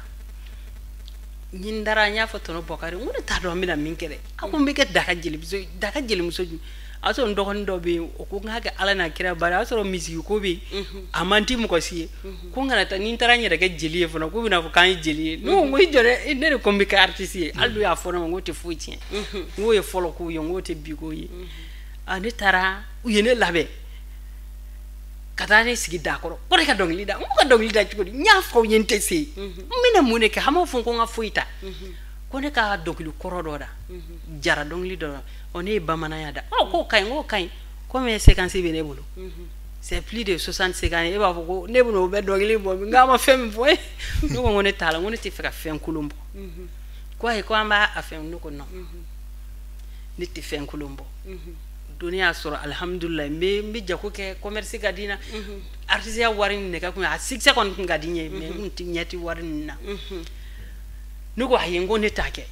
n ye n dara, n y'a fɔ tɔnɔ Bɔkari, n ko ne t'a dɔn n bɛna min kɛ dɛ. A ko n bɛ kɛ Daga jelimuso ye. Daga jelimuso jumɛn? A y'a sɔrɔ n dɔgɔnin dɔ bɛ yen, o ko n k'a kɛ Ala n'a kira bari, a y'a sɔrɔ misigi ko bɛ yen, a man di mɔgɔ si ye. Ko n kana taa, ni n taara n yɛrɛ kɛ jeli ye fana, k'u bɛna fɔ k'an ye jeli ye. Ne ko n ko i jɔ dɛ, ne de ko n bɛ kɛ artiste ye. Hali n'u y'a fɔ ne ma, n k'o tɛ foyi tiɲɛ, n k'o ye fɔlɔ kow ye, n k'o tɛ bi kow ye. A ne taara, u ye ne labɛn ka taa ne sigi da kɔrɔ, ko ne ka dɔnkili da. N ko ka dɔnkili da cogo di? N y'a fɔ aw ye n tɛ se, n bɛna mun de kɛ? An b'a fɔ ko n ka foyi ta, ko ne ka dɔnkili kɔrɔ dɔ da, jara dɔnkili dɔ da. Ɔ, ne ye bamananya da. Ɔ, k'o ka ɲi, k'o ka ɲi. Komi séquence bɛ ne bolo, c'est plus de 60 séquences, e b'a fɔ ko ne bɛna o bɛɛ dɔnkili bɔ, n k'a ma fɛn min fɔ ye. Ne ko n ko ne t'a la, n ko ne tɛ fɛ ka fɛn kolon bɔ. Ko ayi, ko an b'a a fɛn. Ne ko non, ne tɛ fɛn kolon bɔ. Donni y'a sɔrɔ alihamudulilayi, n bɛ jago kɛ, commerce ka di n na, artiste wari nɛgɛ kun, a succès kɔni tun ka di n ye, mais n kun tɛ ɲɛ tɛ wari ninnu na. Ne ko ayi, n ko ne t'a kɛ.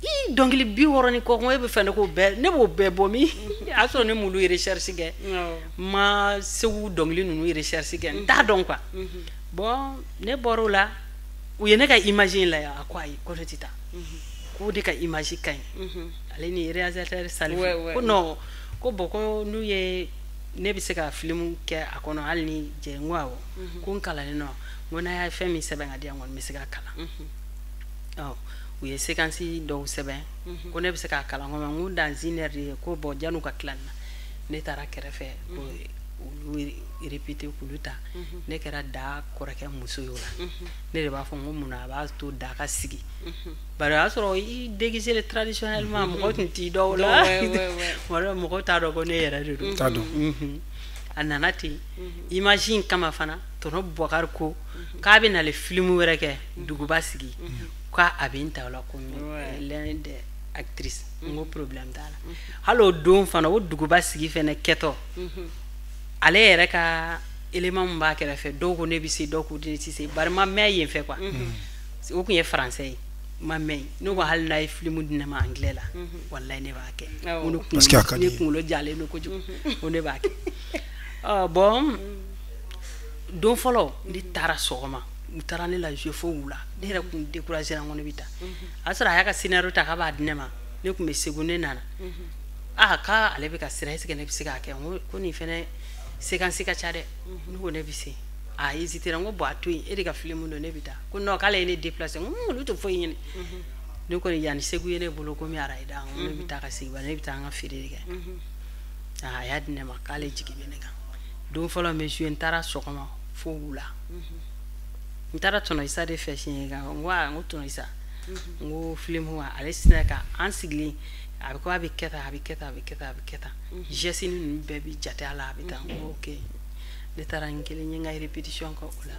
I dɔnkili 60 ni kɔ, ko e bɛ fɛ ne k'o bɛɛ, ne b'o bɛɛ bɔ min? A y'a sɔrɔ ne m'olu recherche kɛ, n ma Segu dɔnkili ninnu recherche kɛ, n t'a dɔn quoi. Bon, ne bɔr'o la, u ye ne ka image in lajɛ, a ko ayi, ko ne tɛ taa, ko ne ka image ka ɲi. Ale ni réalisateur Salifu ko non, ko bon, ko n'u ye ne bɛ se ka film kɛ a kɔnɔ hali ni jɛ. N ko awɔ, ko n kalannen nɔ, n ko n'a ye fɛn min sɛbɛn ka di yan kɔni, n bɛ se ka kalan. Ɔ, u ye séquence dɔw sɛbɛn, ko ne bɛ se k'a kalan kɔmi n ko dans une heure de. Ko bon, jan'u ka tila nin na, ne taara kɛrɛfɛ olu répété k'olu ta. Ne kɛra Da kɔrɔkɛ muso ye o la. Ne de b'a fɔ n ko munna a b'a to Da ka sigi, bari o y'a sɔrɔ i déguisé le traditionnellement, mɔgɔ tun t'i dɔn o la, mɔgɔw t'a dɔn ko ne yɛrɛ de don. T'a dɔn. A nana ten image in kama fana tonton Boubacar ko k'a bɛ nale film wɛrɛ kɛ duguba sigi k'a a bɛ n ta o la comme l'un des actrices. N ko problème t'a la. Hali o don fana o duguba sigi fɛnɛ kɛtɔ ale yɛrɛ ka élément min b'a kɛrɛfɛ dɔw ko ne bɛ se dɔw ko ne tɛ se bari ma mɛn yen fɛ quoi. O tun ye français ye ma mɛn ne ko hali n'a ye film di ne ma anglais la walayi ne b'a kɛ. Parce que a ka di ne kunkolo jalen don kojugu ko ne b'a kɛ. Bon don fɔlɔ ne taara sɔgɔma u taara ne la jouer fo wula ne yɛrɛ kun découragé n ko ne bɛ taa a y'a sɔrɔ a y'a ka scénario ta k'a b'a di ne ma ne tun bɛ Segu ne nana ah k'ale bɛ ka siran est ce que ne bɛ se k'a kɛ n ko ko nin fɛnɛ séquence ka ca dɛ ne ko ne bɛ se a hésité n ko bon a to yen e de ka film don ne bɛ taa ko non k'ale ye ne déplacé n ko olu tɛ foyi ɲini ne kɔni yanni Segu ye ne bolo komi arayida n ko ne bɛ taa ka segin ne bɛ taa n ka feere de kɛ a y'a di ne ma k'ale jigi bɛ ne kan don fɔlɔ n bɛ jouer n taara sɔgɔma fo wula n taara tonton Isa de fɛ siɲɛ kan n ko aa n ko tonton Isa n ko film ale sinna ka an sigilen a bɛ ko a bɛ kɛ tan a bɛ kɛ tan a bɛ kɛ tan a bɛ kɛ tan geste ninnu bɛɛ bɛ jate a la a bɛ tan n ko ok ne taara n kelen ye n ka répétition kɛ o la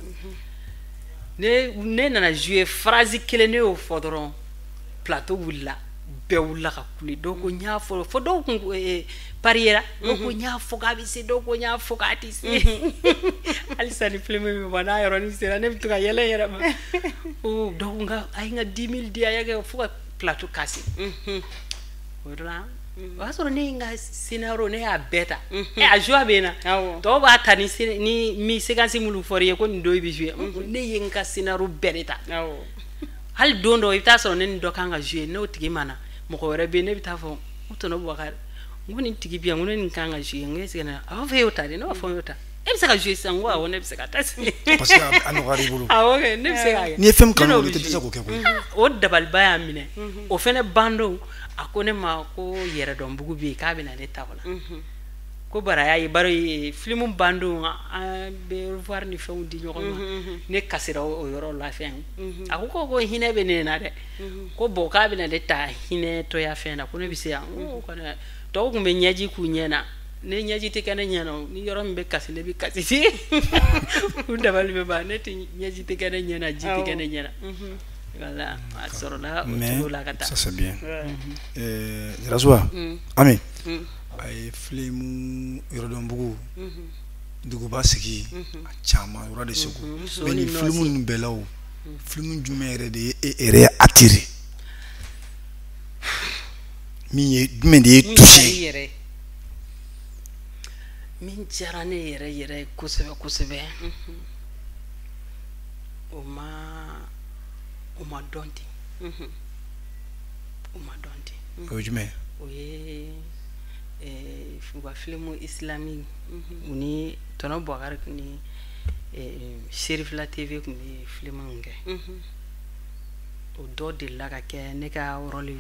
ne nana jouer phrase kelen ne y'o fɔ dɔrɔn plateau wulila bɛɛ wulila ka kule dɔw ko n y'a fɔ fo dɔw kun pariera dɔw ko n y'a fɔ k'a bɛ se dɔw ko n y'a fɔ k'a tɛ se halisa ni film bɛ bɔ n'a yɔrɔnin sera ne bɛ to ka yɛlɛ n yɛrɛ ma dɔw ko n ka a ye n ka 10 000 di a y'a kɛ fo ka plateau casser o yɔrɔ la o y'a sɔrɔ ne ye n ka scénario ne y'a bɛɛ ta a joie bɛ n na tɔw b'a ta ni mi séquence minnu fɔr'i ye ko nin don i bɛ jouer ne ye n ka scénario bɛɛ de ta hali don dɔ i bɛ taa sɔrɔ ne ni dɔ kan ka jouer n'o tigi ma na mɔgɔ wɛrɛ bɛ yen ne bɛ taa fɔ n ko tonton Boubacar n ko nin tigi bɛ yan n ko ne nin kan ka jouer n ko est ce que ne a b'a fɔ e y'o ta de ne b'a fɔ n y'o ta e bɛ se ka jouer sisan n ko awɔ ne bɛ se ka taa sisan parce que a nɔgɔyara i bolo awɔ kɛ ne bɛ se k'a kɛ n'i ye fɛn min kanu i tɛ dɛsɛ k'o kɛ koyi o dabaliba y'a minɛ o fɛnɛ bandon a ko ne ma ko yɛrɛdɔnbugu bɛ yen k'a bɛ na ne ta o la ko bara y'a ye bari film bandon an bɛ revoir ni fɛnw di ɲɔgɔn ma ne kasira o yɔrɔ la fɛn a ko ko hinɛ bɛ ne na dɛ ko bon k'a bɛ na ne ta hinɛtɔya fɛn na ko ne bɛ se yan n ko kɔni tɔw tun bɛ ɲɛji k'u ɲɛ na ne ɲɛji tɛ kɛ ne ɲɛ na ni yɔrɔ min bɛ kasi ne bɛ kasi u dabali bɛ ban ne tɛ ɲɛji tɛ kɛ ne ɲɛ na ji tɛ kɛ ne ɲɛ na voilà a sɔrɔla o cogo la ka taa. Ça c'est bien. Rasuwa Ami a ye film Yɔrɔdɔnbugu duguba sigi a caman yɔrɔ de Segu mais nin film ninnu bɛɛ la o film jumɛn yɛrɛ de ye e yɛrɛ attiré min ye jumɛn de ye touché min diyara ne yɛrɛ yɛrɛ ye kosɛbɛ kosɛbɛ o ma dɔn ten o ma dɔn ten o ye jumɛn o ye u ka film islamique u ni tonton Boubacar ni Serifila TV tun bɛ film min kɛ o dɔ delila ka kɛ ne ka rôle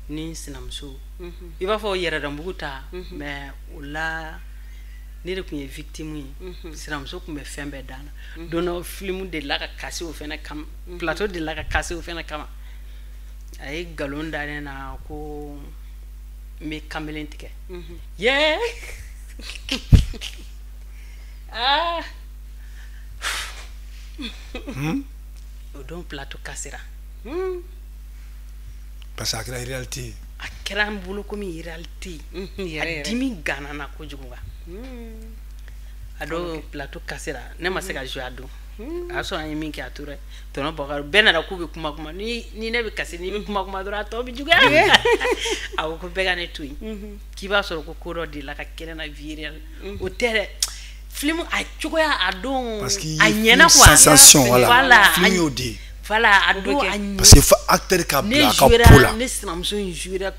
ni sinamuso i b'a fɔ Yɛrɛdɔnbugu ta mais o la ne de tun ye victime ye sinamuso tun bɛ fɛn bɛɛ dan na don dɔ film delila ka casser o fɛnɛ kama plateau delila ka casser o fɛnɛ kama a ye nkalon da ne na ko n bɛ kamalen tigɛ yee ah o don plateau cassera parce que a kɛra réalité a kɛra n bolo komi réalité a dimi ganna na kojugu kan a don plateau cassera ne ma se ka jouer a don a y'a sɔrɔ an ye min kɛ a tora tonton Boubacar bɛɛ nana k'u bɛ kuma kuma ni ne bɛ kasi ni bɛ kuma kuma dɔrɔn a tɔ bɛ juguya a ko ko bɛɛ ka ne to yen k'i b'a sɔrɔ ko ko dɔ delila ka kɛ ne na vie réelle o tɛ dɛ film a cogoya a don a ɲɛna quoi sensation voilà film y'o de ye voilà a don a ɲɛ parce que fo acteur ka bila a ka peau la ne sinamuso in jouera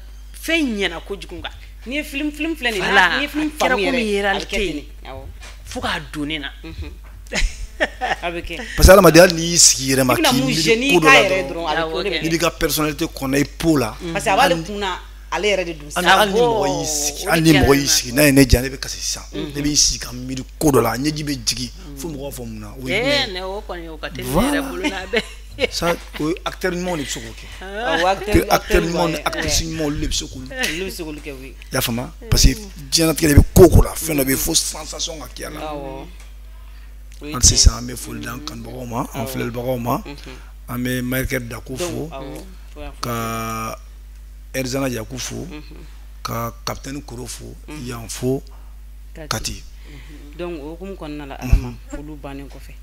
fɛn ɲɛna kojugu kan n'i ye film filɛ nin ye n'i ye film faamu yɛrɛ a bɛ kɛ ten fo k'a don ne na a bɛ kɛ parce que hadamaden hali n'i y'i sigi i yɛrɛ ma k'i miiri ko dɔ la dɔrɔn n'i b'i ka personnalité kɔnɔ i peau la parce que a b'ale kun na ale yɛrɛ de don hali ni mɔgɔ y'i sigi hali ni mɔgɔ y'i sigi n'a ye ne diya ne bɛ kasi sisan ne bɛ n sigi ka miiri ko dɔ la a ɲɛji bɛ jigin fo mɔgɔw b'a fɔ mun na o ye jumɛn ye ne o kɔni o ka teli ne yɛrɛ bolo n'a bɛɛ. Ça o acteur ɲumanw de bɛ se k'o kɛ. Acteur ɲumanw ni actrice ɲumanw olu de bɛ se k'olu kɛ oui. I y'a faamu parce que diɲɛlatigɛ de bɛ ko o ko la fɛn dɔ bɛ yen fo sensation ka kɛ a la. Hali sisan an bɛ foli d'an kanubagaw ma an filɛlibagaw ma an bɛ Michael Dako fo ka Erzana Yaku fo ka capitaine Koro fo yan fo Kati. Donc o hukumu kɔnɔna la Adama foliw bannen kɔfɛ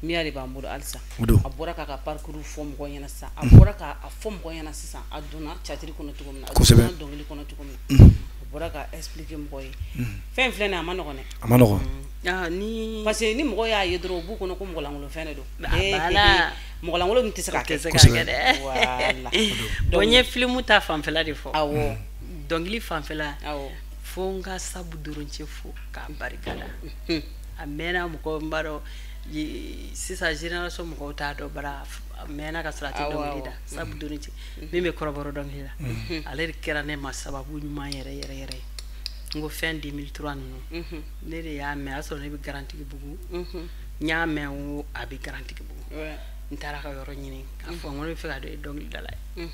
Miya de b'an bolo halisa a bɔra k'a ka parcours fɔ mɔgɔw ɲɛna sisan a bɔra k'a fɔ mɔgɔw ɲɛna sisan a donna théâtre kɔnɔ cogo min na a donna dɔnkili kɔnɔ cogo min na a bɔra ka expliquer mɔgɔw ye fɛn filɛ nin ye a ma nɔgɔn dɛ a ma nɔgɔn ni parce que ni mɔgɔ y'a ye dɔrɔn u b'u kɔnɔ ko mɔgɔ lankolon fɛn de don mɔgɔ lankolon min tɛ se k'a kɛ dɛ voilà bon n ye film ta fanfɛla de fɔ awɔ dɔnkili fanfɛla awɔ fo n ka sabu dɔrɔn fo k'a barikada a mɛnna mɔgɔ n b'a dɔn sisan génération mɔgɔw t'a dɔn bara a mɛnna ka sɔrɔ a tɛ dɔnkili da sabu dɔrɔn min bɛ kɔrɔbɔrɔ dɔnkili la ale de kɛra ne ma sababu ɲuman yɛrɛ yɛrɛ yɛrɛ n ko fɛn 2003 ninnu ne de y'a mɛn a y'a sɔrɔ ne bɛ Garantigibugu n y'a mɛn n ko a bɛ Garantigibugu n taara ka yɔrɔ ɲini k'a fɔ n ko ne bɛ fɛ ka don dɔnkilidala ye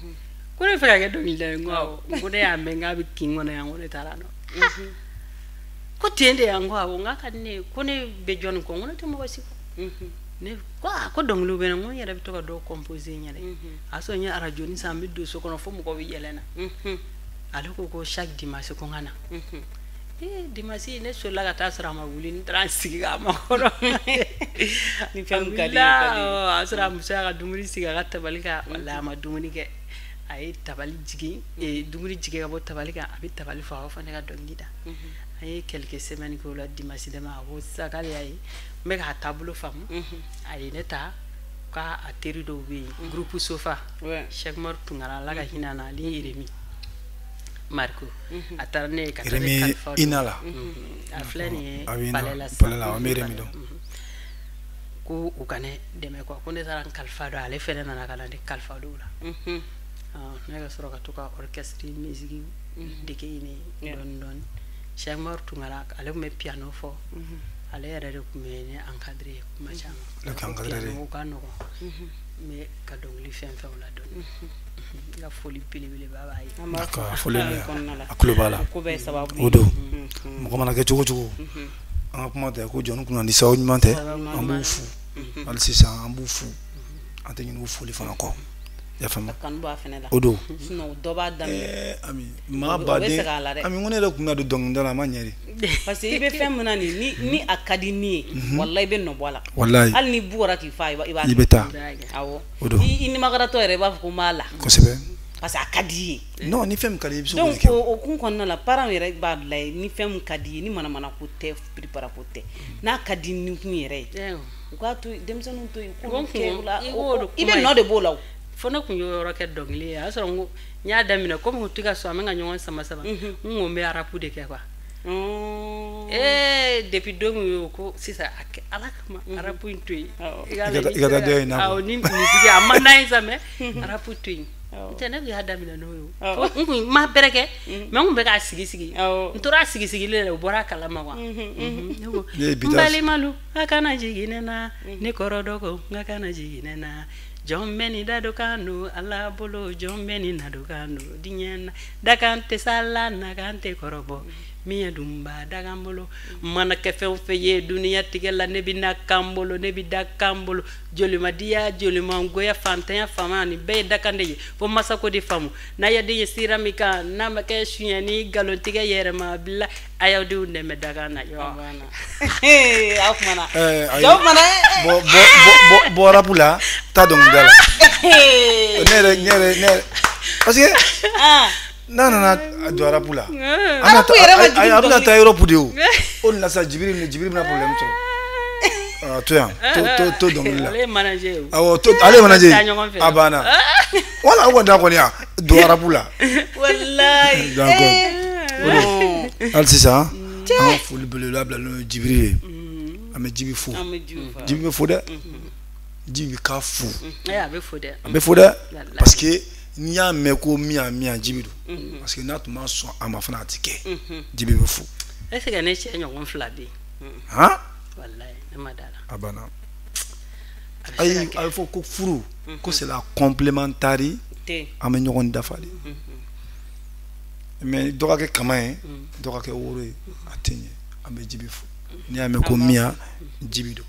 ko ne bɛ fɛ ka kɛ dɔnkilidala ye n ko awɔ n ko ne y'a mɛn k'a bɛ kin kɔnɔ yan n ko ne taara nɔ ko ten de yan ko awɔ n k'a ka di ne ye ko ne bɛ jɔnni kɔ n ko ne tɛ mɔgɔ si kɔ ne ko aa ko dɔnkiliw bɛ ne n ko n yɛrɛ bɛ to ka dɔw composer n yɛrɛ a y'a sɔrɔ n ye arajo ni san n bɛ don so kɔnɔ fo mɔgɔw bɛ yɛlɛ n na ale ko ko chaque dimanche ko n ka na ee dimanche ne solila ka taa sɔrɔ a ma wuli n taara n sigi k'a makɔnɔ ni fɛn min ka di ye a y'a sɔrɔ a muso y'a ka dumuni sigi a ka tabali kan walahi a ma dumuni kɛ a ye tabali jigin dumuni jigin ka bɔ tabali kan a bɛ tabali fɔ a b'a fɔ ne ka dɔnkili da an ye quelques semaines kɛ o la dimanche dama a ko sisan k'ale y'a ye n bɛ k'a taabolo faamu a ye ne ta k'a teri dɔw bɛ yen groupe Sofa Cheikh Umaru Tunkara Ala ka hinɛ a na ale Yeremi Mariko a taara ne ye ka taa ne kalifa Ina la a filɛ nin ye palais la sisan an bɛ Yeremi dɔn ko u ka ne dɛmɛ quoi ko ne taara n kalifa dɔn ale fɛnɛ nana ka na ne kalifa dɔw la ne ka sɔrɔ ka to ka orchestre musique dege yen dɔɔni dɔɔni Cheikh Umaru Tunkara ale tun bɛ piano fɔ ale yɛrɛ de tun bɛ ne encadré kuma caman o ka nɔgɔn n bɛ ka dɔnkili fɛn fɛn la dɔɔni n ka foli belebeleba b'a ye. Foli a tulo b'a la o don mɔgɔ mana kɛ cogo cogo an ka kuma tɛ ko jɔnni kunna ni sababu ɲuman tɛ an b'u fo hali sisan an b'u fo an tɛ ɲinɛ u foli fana kɔ. Kanu b'a fɛnɛ la o don sinon dɔ b'a daminɛ ami maa baden ami ko ne yɛrɛ kun bɛna don dɔnkilida la a ma ɲɛ de parce que i bɛ fɛn min na nin ni a ka di ni ye walahi i bɛ nɔ bɔ a la walahi hali ni bugɔra k'i fa i b'a i bɛ taa awɔ o don i nimakaratɔ yɛrɛ i b'a fɔ ko n b'a la kosɛbɛ parce que a ka di i ye non ni fɛn min ka di i ye i bɛ se k'o donc kɛ o kun kɔnɔna la parents yɛrɛ b'a lajɛ ni fɛn min ka di i ye ni manamana ko tɛ piripara ko tɛ n'a ka di ni kun yɛrɛ ye u k'a to denmisɛnninw to yen k'olu kɛ o la i bɛ nɔ de b'o la o fo ne tun y'o yɔrɔ kɛ dɔnkili ye a y'a sɔrɔ n ko n y'a daminɛ komi u tɛ ka sɔn an bɛ ka ɲɔgɔn sama sama n ko n bɛ arapu de kɛ quoi ee depuis don min y'o ko sisan a kɛ ala kama arapu in to yen i ka taa dɔ in na awɔ ni musique a man d'an ye sa mais arapu to yen n tɛ ne tun y'a daminɛ n'o ye n kun ma bɛrɛ kɛ mais n kun bɛ k'a sigi sigi n tora a sigi sigilen la u bɔra a kalama quoi ne ko n balimalu a kana jigin ne na ne kɔrɔ dɔgɔ n ka kana jigin ne na jɔn bɛ ni da kan don ala bolo jɔn bɛ ni na kan don diɲɛ na dakan tɛ sa la nakan tɛ kɔrɔbɔ min ye dunba dakan bolo mana kɛ fɛn o fɛn ye dunuya tigɛ la ne bɛ na kan bolo ne bɛ da kan bolo jolimadiya jolimangoya fantanya faama nin bɛɛ ye dakan de ye fo masako de faamu n'a ya den ye sira min kan n'a ma kɛ suɲɛni nkalontigɛ yɛrɛma bila a y'aw denw dɛmɛ dakan na yɔ aw kumana jɔn kumana bɔ rapu la taa dɔnkilida la ne yɛrɛ parce que n'a nana don arabu la a bɛna taa Europe de o o de la sa Jibiri bɛna problème sɔrɔ to yan to dɔnkili la ale ye manager ye awɔ to ale ye manager ye a banna wala o kɔni da kɔni yan don arabu la walayi d'accord hali sisan an ka foli belebeleba bilalen don Jibiri ye an bɛ Jibi fo Jibi bɛ fo dɛ Jibi ka fo a bɛ fo dɛ a bɛ fo dɛ parce que n'i y'a mɛn ko miyan Jibi don parce que n'a tun ma sɔn a ma fana a ti kɛ Jibi bɛ fo. Est ce que ne cɛ ɲɔgɔn fila bɛ yen. Han. Walayi ne ma da la. A banna. Ayi, a bɛ fɔ ko furu ko c'est la complémentarité, an bɛ ɲɔgɔn dafa de. Mais dɔ ka kɛ kama ye, dɔ ka kɛ woro ye, a tɛ ɲɛ. An bɛ Jibi fo. N'i y'a mɛn ko Miya, Jibi don,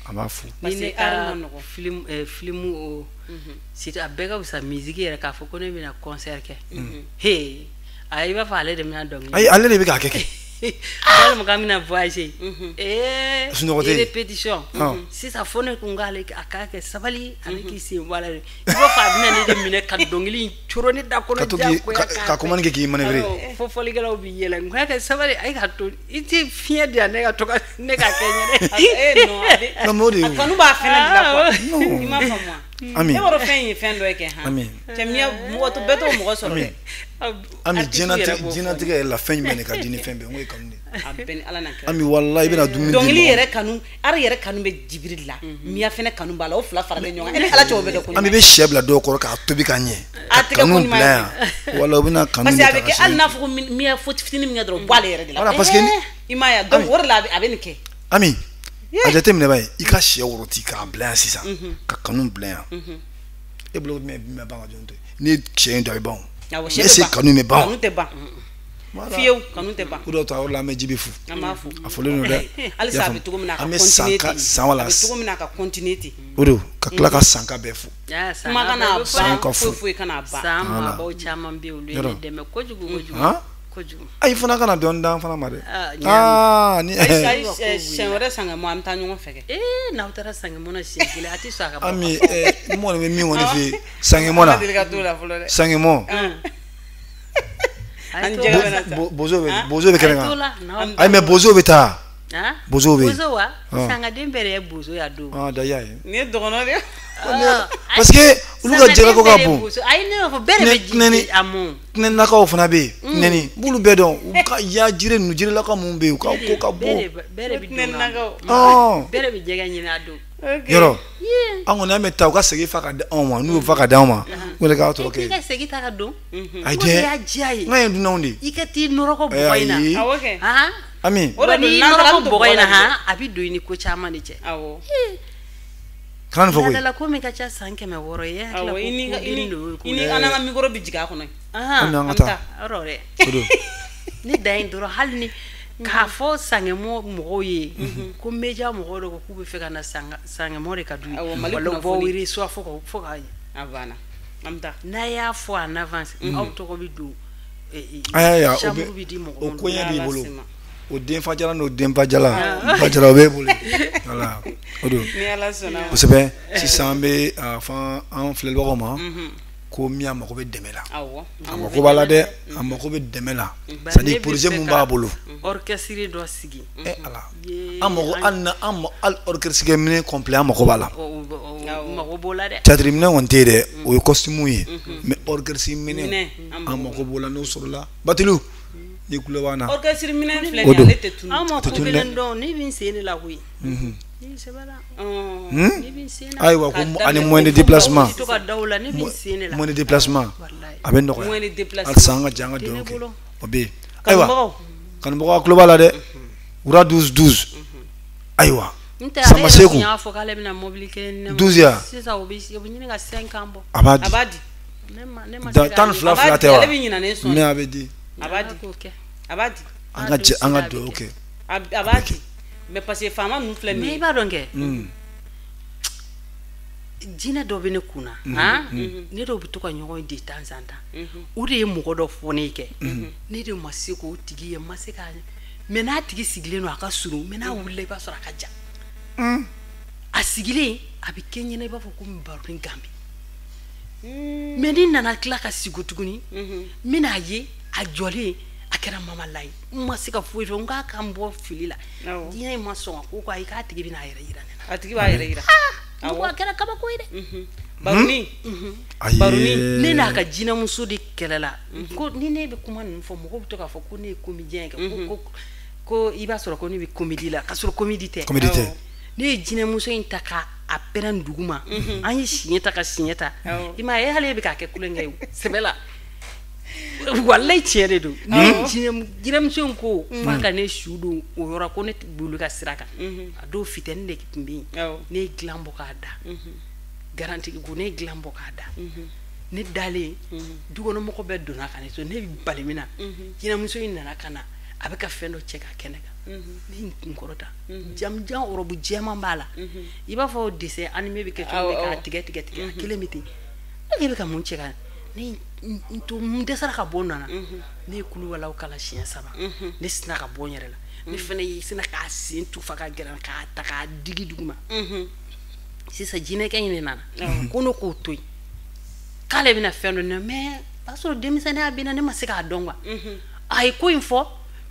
an b'a fo. Ni ne ka film o surtout a bɛɛ ka fisa musique yɛrɛ k'a fɔ ko ne bɛna concert kɛ. He, a i b'a fɔ ale de bɛna dɔnkili. Ayi, ale de bɛ k'a kɛ. Walima k'an bɛna voyager. Sunɔgɔ tɛ yen. Répétition. Sisan fo ne kun k'ale a k'a kɛ sabali, ale k'i sen bɔ a la de. I b'a fɔ a bɛna ne de minɛ ka dɔnkili in coro ne da kɔnɔ diyagoya. Ka commande kɛ k'i manœuvrer. Fo fɔlikɛlaw b'i yɛlɛ. N k'a kɛ sabali, ayi k'a to i tɛ fiɲɛ di yan ne ka to ka ne ka kɛ n yɛrɛ. Non, a Non, mais o de ye. A kanu b'a fɛnɛ de la quoi. I m'a faamu wa? Ami. E b'a dɔn fɛn in ye fɛn dɔ ye kɛ han. Ami. Cɛ Miya mɔgɔ bɛɛ t'o mɔgɔ sɔrɔ dɛ. Ami, diɲɛnatigɛ yɛrɛ la fɛn jumɛn de ka di ni fɛn bɛɛ ye? N ko ye kanu de ye. A bɛɛ ni Ala n'a kira. Ami, walahi i bɛna dumuni di dɔnkili mɔgɔ ma. yɛrɛ kanu, art yɛrɛ kanu bɛ Jibiri la. Miya fɛnɛ kanu b'a la, o fila faralen ɲɔgɔn kan. E ni Ala cɛ o bɛ kɛ ko ɲuman Ami, i bɛ sɛ bila dɔw kɔrɔ k'a tobi ka ɲɛ. A Ka tɛ kɛ ko kanu ɲuman bila ye. yan. Wala u bɛna kanu parce de que a ta bɛ ka kɛ se. hali n'a fɔ ko Miya faute fitinin min kɛ dɔrɔn, o bɔ ale yɛrɛ de la. Voilà, parce que ni I m'a ye wa? Donc o de la a bɛ nin kɛ. Ami, a jateminɛ ba ye, i ka sɛ woroti k'a bila yan sisan, ka kanu bila yan. E bolo jumɛn bɛ ban ka jɔn to yen? N'i ye sɛ in dun, a bɛ ban o. Awɔ, sɛ Est ce bɛ que ban. kanu bɛ ban o? Kanu tɛ ban. Voilà. Fiyewu, kanu tɛ ban. O de y'a to a yɔrɔ la an bɛ Jibi fo. An b'a fo. A fɔlen don dɛ. Halisa a bɛ cogo min na a ka An bɛ continuer san ka ten. san wala. A bɛ cogo min na a ka continuer ten. O don ka tila ka san ka bɛɛ fo. Kuma kana San ban, ka fo. foyi foyi kana ban. San maabaw caman bɛ yen, olu ye ne dɛmɛ kojugu kojugu. Han? Kojugu. Ayi, fana kana dɔɔni d'an fana ma dɛ. Ah, Aa ni Ayi, siɲɛ wɛrɛ sankɛmɔ an bɛ taa ɲɔgɔn fɛ kɛ. N'aw taara sankɛmɔ na siɲɛ kelen, a tɛ sɔn a ka bɔ. Ami, n kɔni bɛ min kɔni f'i ye sankɛmɔ na. An ma deli ka t'o la fɔlɔ dɛ. Sankɛmɔ. An jɛgɛ bɛ na sa. Bozo bɛ bozo bɛ kɛnɛ A ye t'o kan. la, n'aw- Ayi, mais bozo bɛ taa. Han? Bozo bɛ yen. Bozo wa? Ah. Sangaden bɛɛ de ye bozo ye a don. Ah, da y'a ye. Nin ye dɔgɔnɔ de ye. Parce que olu ka jɛgɛ ko ka bon. Ayi, ne b'a fɔ bɛɛ de bɛ ji a mɔ. Tinɛnilakaw fana bɛ yen. Tinɛni, n b'olu bɛɛ dɔn. U ka ya jiri ninnu, jirilakaw minnu bɛ yen, u ka ko ka bon. Bɛɛ de bɛ don a mɔ. Ɔn. Bɛɛ de bɛ jɛgɛ ɲini a don. Yɔrɔ. An kɔni an bɛ taa u ka segin fa ka di anw ma, n'u y'o fa ka di anw ma, u yɛrɛ k'a tɔ I kɛ. ka segin ta ka don. Ayi O de dɛ. y'a diya ye. N ka ye dunanw de ye. I ka t'i nɔrɔkɔ bɔgɔ in na. Ayi. Awɔ kɛ. Han? Ami. O de Wa don, n'i n'an taara nɔrɔkɔ an bɛ to bɔgɔ in na bɔgɔ la han, a bɛ don i ni ko caman de cɛ. Awɔ. Kana nin fɔ koyi. Laadala ko min ka ca san 600 ye, e hakili la Awɔ, ko i ni ko i ni den de y'o ko i ni ye. an n'an ka micro bɛ jigin a kɔnɔ. Ahan, An n'an ka An bɛ taa. taa. yɔrɔ dɛ. O don. Ne dan ye dɔrɔn hali ni k'a fɔ sankɛmɔ mɔgɔw ye ko media mɔgɔw de ko k'u bɛ fɛ ka na sankɛmɔ de ka d'u ye. Awɔ, Mali Wala u b'aw kunnafoni. wele soit fo ka A banna. An bɛ taa. N'a y'a fɔ en avance, aw tɔgɔ bɛ don. Ayi, ayi, o Chambre bɛ bɛ di mɔgɔ o minnu koɲɛ ma. b'i bolo. Ala sima. O denfajala n'o denfajala bajala o b'e bolo. Voilà, o don. Ni Ala sɔnna ma. Kosɛbɛ. Sisan an bɛ a fɔ an filɛbagaw ma ko Miya mago bɛ dɛmɛ la. Awɔ. A mako b'a la dɛ, a mako bɛ dɛmɛ la. C'est à dire Ne bɛ projet fɛ mun ka b'a bolo. Orchestre dɔ sigi. Ala. Ye, An mago hali na an ma hali orchestre kɛ minɛn complet an mago b'a la. O mago b'o la dɛ. Théâtre minɛn kɔni tɛ yen dɛ, o ye costume ye. Mais orchestre minɛn Minɛn, an an mago b'o la, n'o sɔrɔla. Bateliw, n'i tulo b'an na. Orchestre minɛn filɛ O nin ye, don. ale tɛ tunun. Anw ma tɛ ko tunu dɛ. kelen dɔn, ne bɛ n sen de la koyi. Ne sɛbɛ la. Ɔn. Ne bɛ n sen na. Ayiwa, ko Ka ani daminɛ moyen de ko déplacement. Tɛ to ka da o la, ne bɛ n sen de la. Moyen de déplacement. Walayi. A bɛ nɔgɔya. Moyen de déplacement. Halisa an ka jɛ an ka Tɛ ne dugawu kɛ. bolo. O bɛ yen. Ayiwa, Kanubagaw. kanubagaw tulo b'a la dɛ. Wura 12 12. Ayiwa. N tɛ ale Sama yɛrɛ Seku. tun y'a fɔ k'ale bɛna mobili kelen di ne ma. 12 ya? Sisan o bɛ ɲini ka 5 ans bɔ. A b'a A di. b'a di. Ne ma Da- se k'a tan ni ye. fila A b'a fila di, tɛ wa? ale bɛ ɲinɛ ne sɔn. Mais a bɛ di. A b'a di. Ala k'o kɛ. A b'a di. An ka jɛ an ka dugawu kɛ. A b'a di. Mais parce que faama ninnu filɛ nin Mais i ye. b'a dɔn kɛ. Jinɛ dɔ bɛ ne kun na. Han? Ne dɔw bɛ to ka ɲɔgɔn ye de temps en temps. O de ye mɔgɔ dɔ fɔ ne ye kɛ. Ne de ma se k'o tigi ye, n ma se k'a mais n'a tigi sigilen don a ka surun, mais n'a wulila i b'a sɔrɔ a ka jan. A sigilen a bɛ kɛ ɲɛna i b'a fɔ ko baroni ganbi. Mais ni nana tila ka sigi tuguni, n bɛn'a ye a jɔlen a kɛra mamala ye. N ma se ka foyi fɔ, n k'a ka n bɔ fili la. Awɔ. Diɲɛ in ma sɔn ko ayi k'a tigi bɛna a yɛrɛ yira ne na. A tigi b'a yɛrɛ yira. N ko a kɛra kabako ye dɛ. Baroni. Ayi. Baroni. Ne n'a ka jinɛmuso de kɛlɛla. Ko ni ne bɛ kuma ninnu fɔ, mɔgɔw bɛ to k'a fɔ ko ne ye comédien ye kɛ. Ko i b'a sɔrɔ ko ne bɛ comédie la, k'a sɔrɔ comédie tɛ. Comédie tɛ. Ne ye jinɛmuso in ta k'a pɛrɛn dugu ma. An ye siɲɛ ta ka siɲɛ ta. Awɔ. I m'a ye hali e bɛ k'a kɛ kulonkɛ ye sɛbɛ la. Walayi tiɲɛ de don. Jinɛmuso in ko f'a ka ne su don o yɔrɔ ko ne boli ka sira kan. A dɔw fitɛni de tun bɛ yen. Ne ye dilan bɔ k'a da. Garantigi ko ne ye dilan bɔ k'a da. Ne dalen dukɔnɔmɔgɔ bɛɛ donna ka ne to ne bali min na. Jinɛmuso in nana ka na a bɛ ka fɛn dɔ cɛ ka kɛnɛ kan. Ne ye n kun kɔrɔta. Jamujan robe jɛman b'a la. I b'a fɔ dessin animé bɛ kɛ cogo min k'a tigɛ tigɛ tigɛ a kelen bɛ ten. Ne bɛ ka mun cɛ ka ne n to n dɛsɛra ka bɔ n nana. Ne ye kuluwalaw kala siɲɛ 3. Ne sinna ka bɔ n yɛrɛ la. Ne fana y'i sinna k'a sen tufa ka gɛrɛ k'a ta k'a digi duguma. Sisan jinɛkɛ in de nana. Ko ne k'o to yen. K'ale bɛna fɛn dɔ ne mais o y'a sɔrɔ denmisɛnninya bɛ n na ne ma se k'a dɔn quoi. A ye ko in fɔ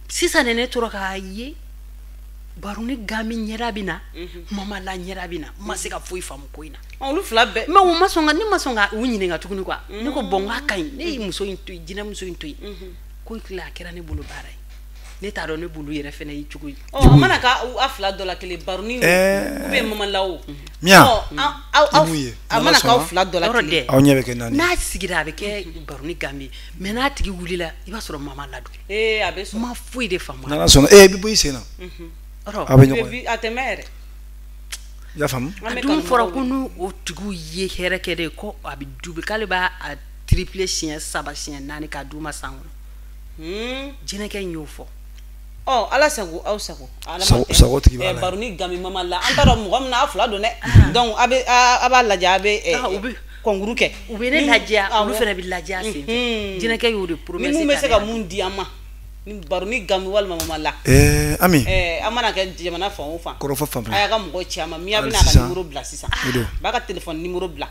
sisan de ne tora k'a ye Baroni Gami ɲɛda bɛ na Mama La ɲɛda bɛ na n ma se ka foyi faamu ko in na. Olu fila bɛɛ. Mais u ma sɔn ka ne ma sɔn ka u ɲininka tuguni quoi. Ne ko bon k'a ka ɲi ne ye muso in to yen jinɛmuso in to yen. Ko in tila a kɛra ne bolo baara ye. Ne t'a dɔn ne bolo yɛrɛ fɛnɛ ye cogo ye. Ɔ a mana k'a fila dɔ la kelen Baroni ou bien Mama La o. Mia. Aw a mana k'aw fila dɔ la kelen. Aw ɲɛ bɛ kɛ naani. N'a sigira a bɛ kɛ Baroni Gami mais n'a tigi wulila i b'a sɔrɔ Mama La don. Ee a bɛ sɔn. N ma foyi de faamu. N'Ala sɔnna i bɛ bɔ i sen na. A bɛ ɲɔgɔn ye. A tɛ mɛn yɛrɛ. I y'a faamu. A dun fɔra ko n'u o tigiw ye hɛrɛ kɛ de ko a bɛ double k'ale b'a tripler siɲɛ 3 siɲɛ 4 k'a d'u ma san kɔnɔ. Jinɛkɛ in y'o fɔ. Ɔ Ala sago aw sago. Sago tigi b'a la. Baroni Gami Mama La an t'a dɔn mɔgɔ min na a fila don dɛ. Donc a bɛ a b'a lajɛ a bɛ concours kɛ. U bɛ ne lajɛ olu fana bɛ lajɛ a sen fɛ. Jinɛkɛ y'o de promesse. Ni mun bɛ se ka mun di an ma. Ni Baroni Gami walima Mama La. Ami. An mana kɛ jamana fan o fan. Kɔrɔfɔ fan a y'a ka mɔgɔ ci a ma Mia bɛna a ka numéro bila sisan. B'a ka téléphone numéro bila.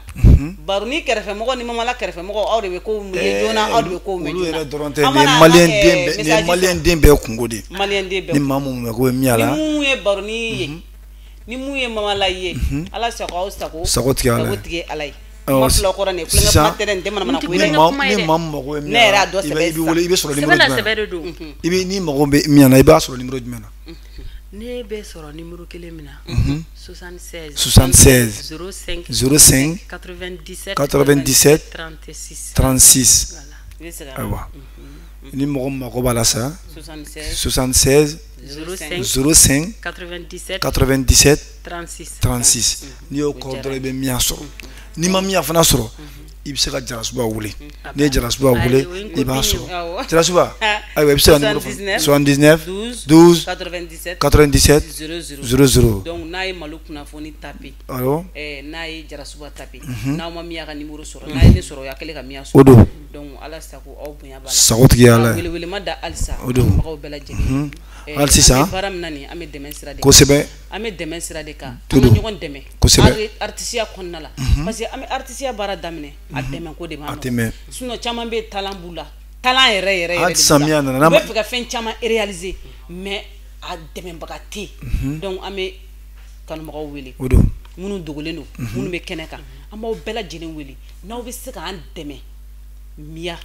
Baroni kɛrɛfɛmɔgɔ ni Mama La kɛrɛfɛmɔgɔ aw de bɛ kow ye joona aw de bɛ kow mɛn joona. Olu yɛrɛ dɔrɔn tɛ nin ye maliyɛn den bɛɛ nin ye maliyɛn den bɛɛ kungo de ye. Maliyɛn den bɛɛ. Ni maa mun mako bɛ Mia la. Ni mun ye Baroni ye. Ni mun ye Mama La ye. Ala sago aw sago. Sago tigi Ala ye. Sago tigi Ala ye. Kuma fila kɔrɔ nin ye kulonkɛ kuma tɛ dɛ nin tɛ manamana ko ye dɛ. Ni maa min mago bɛ Ne yɛrɛ y'a dɔ Mia la i bɛ wele i bɛ sɔrɔ numéro jumɛn na. I bɛ n'i mago bɛ Mia na i b'a sɔrɔ numéro jumɛn na. Ne bɛ sɔrɔ numéro kelen min na. 76 76 05 05 97 97 36 36. Ayiwa ni mɔgɔ min mako b'a la sa 76 05 05 97 97 36 36 n'i y'o kɔrɔ dɔrɔn i bɛ Mia sɔrɔ. N'i ma Mia fana sɔrɔ i bɛ se ka Jarasuba wele n'i ye Jarasuba wele i b'a sɔrɔ Jarasuba ayiwa i bɛ se ka numéro fɔ 79 12 97 97 00. Donc n'a ye Malo kunnafoni tapé. Awɔ. N'a ye Jarasuba tapé. N'aw ma Mia ka numéro sɔrɔ n'a ye ne sɔrɔ o y'a kɛlen ka Mia sɔrɔ. O don. Donc Ala sago aw bonya b'a la. Sago tigi ye Ala ye. Welewelema da halisa. O don. Kanubagaw bɛɛ lajɛlen. Hali sisan. An bɛ baara min na nin an bɛ dɛmɛ sira de kan. Kosɛbɛ. An bɛ dɛmɛ sira de kan. An bɛ ɲɔgɔn dɛmɛ. Kosɛbɛ. Artisiya kɔnɔna la. Parce que an bɛ artisiya baara daminɛ. A dɛmɛ ko de b'an nɔ. Sinon caman bɛ talent b'u la. Talent yɛrɛ yɛrɛ yɛrɛ de b'u la. U bɛ fɛ ka fɛn caman réaliser mais a dɛmɛbaga tɛ yen. Donc an bɛ kanubagaw wele. O don. Minnu dogolen don. Minnu bɛ kɛnɛ kan. An b'aw bɛɛ lajɛlen wele. N'aw bɛ se k'an dɛmɛ. Mia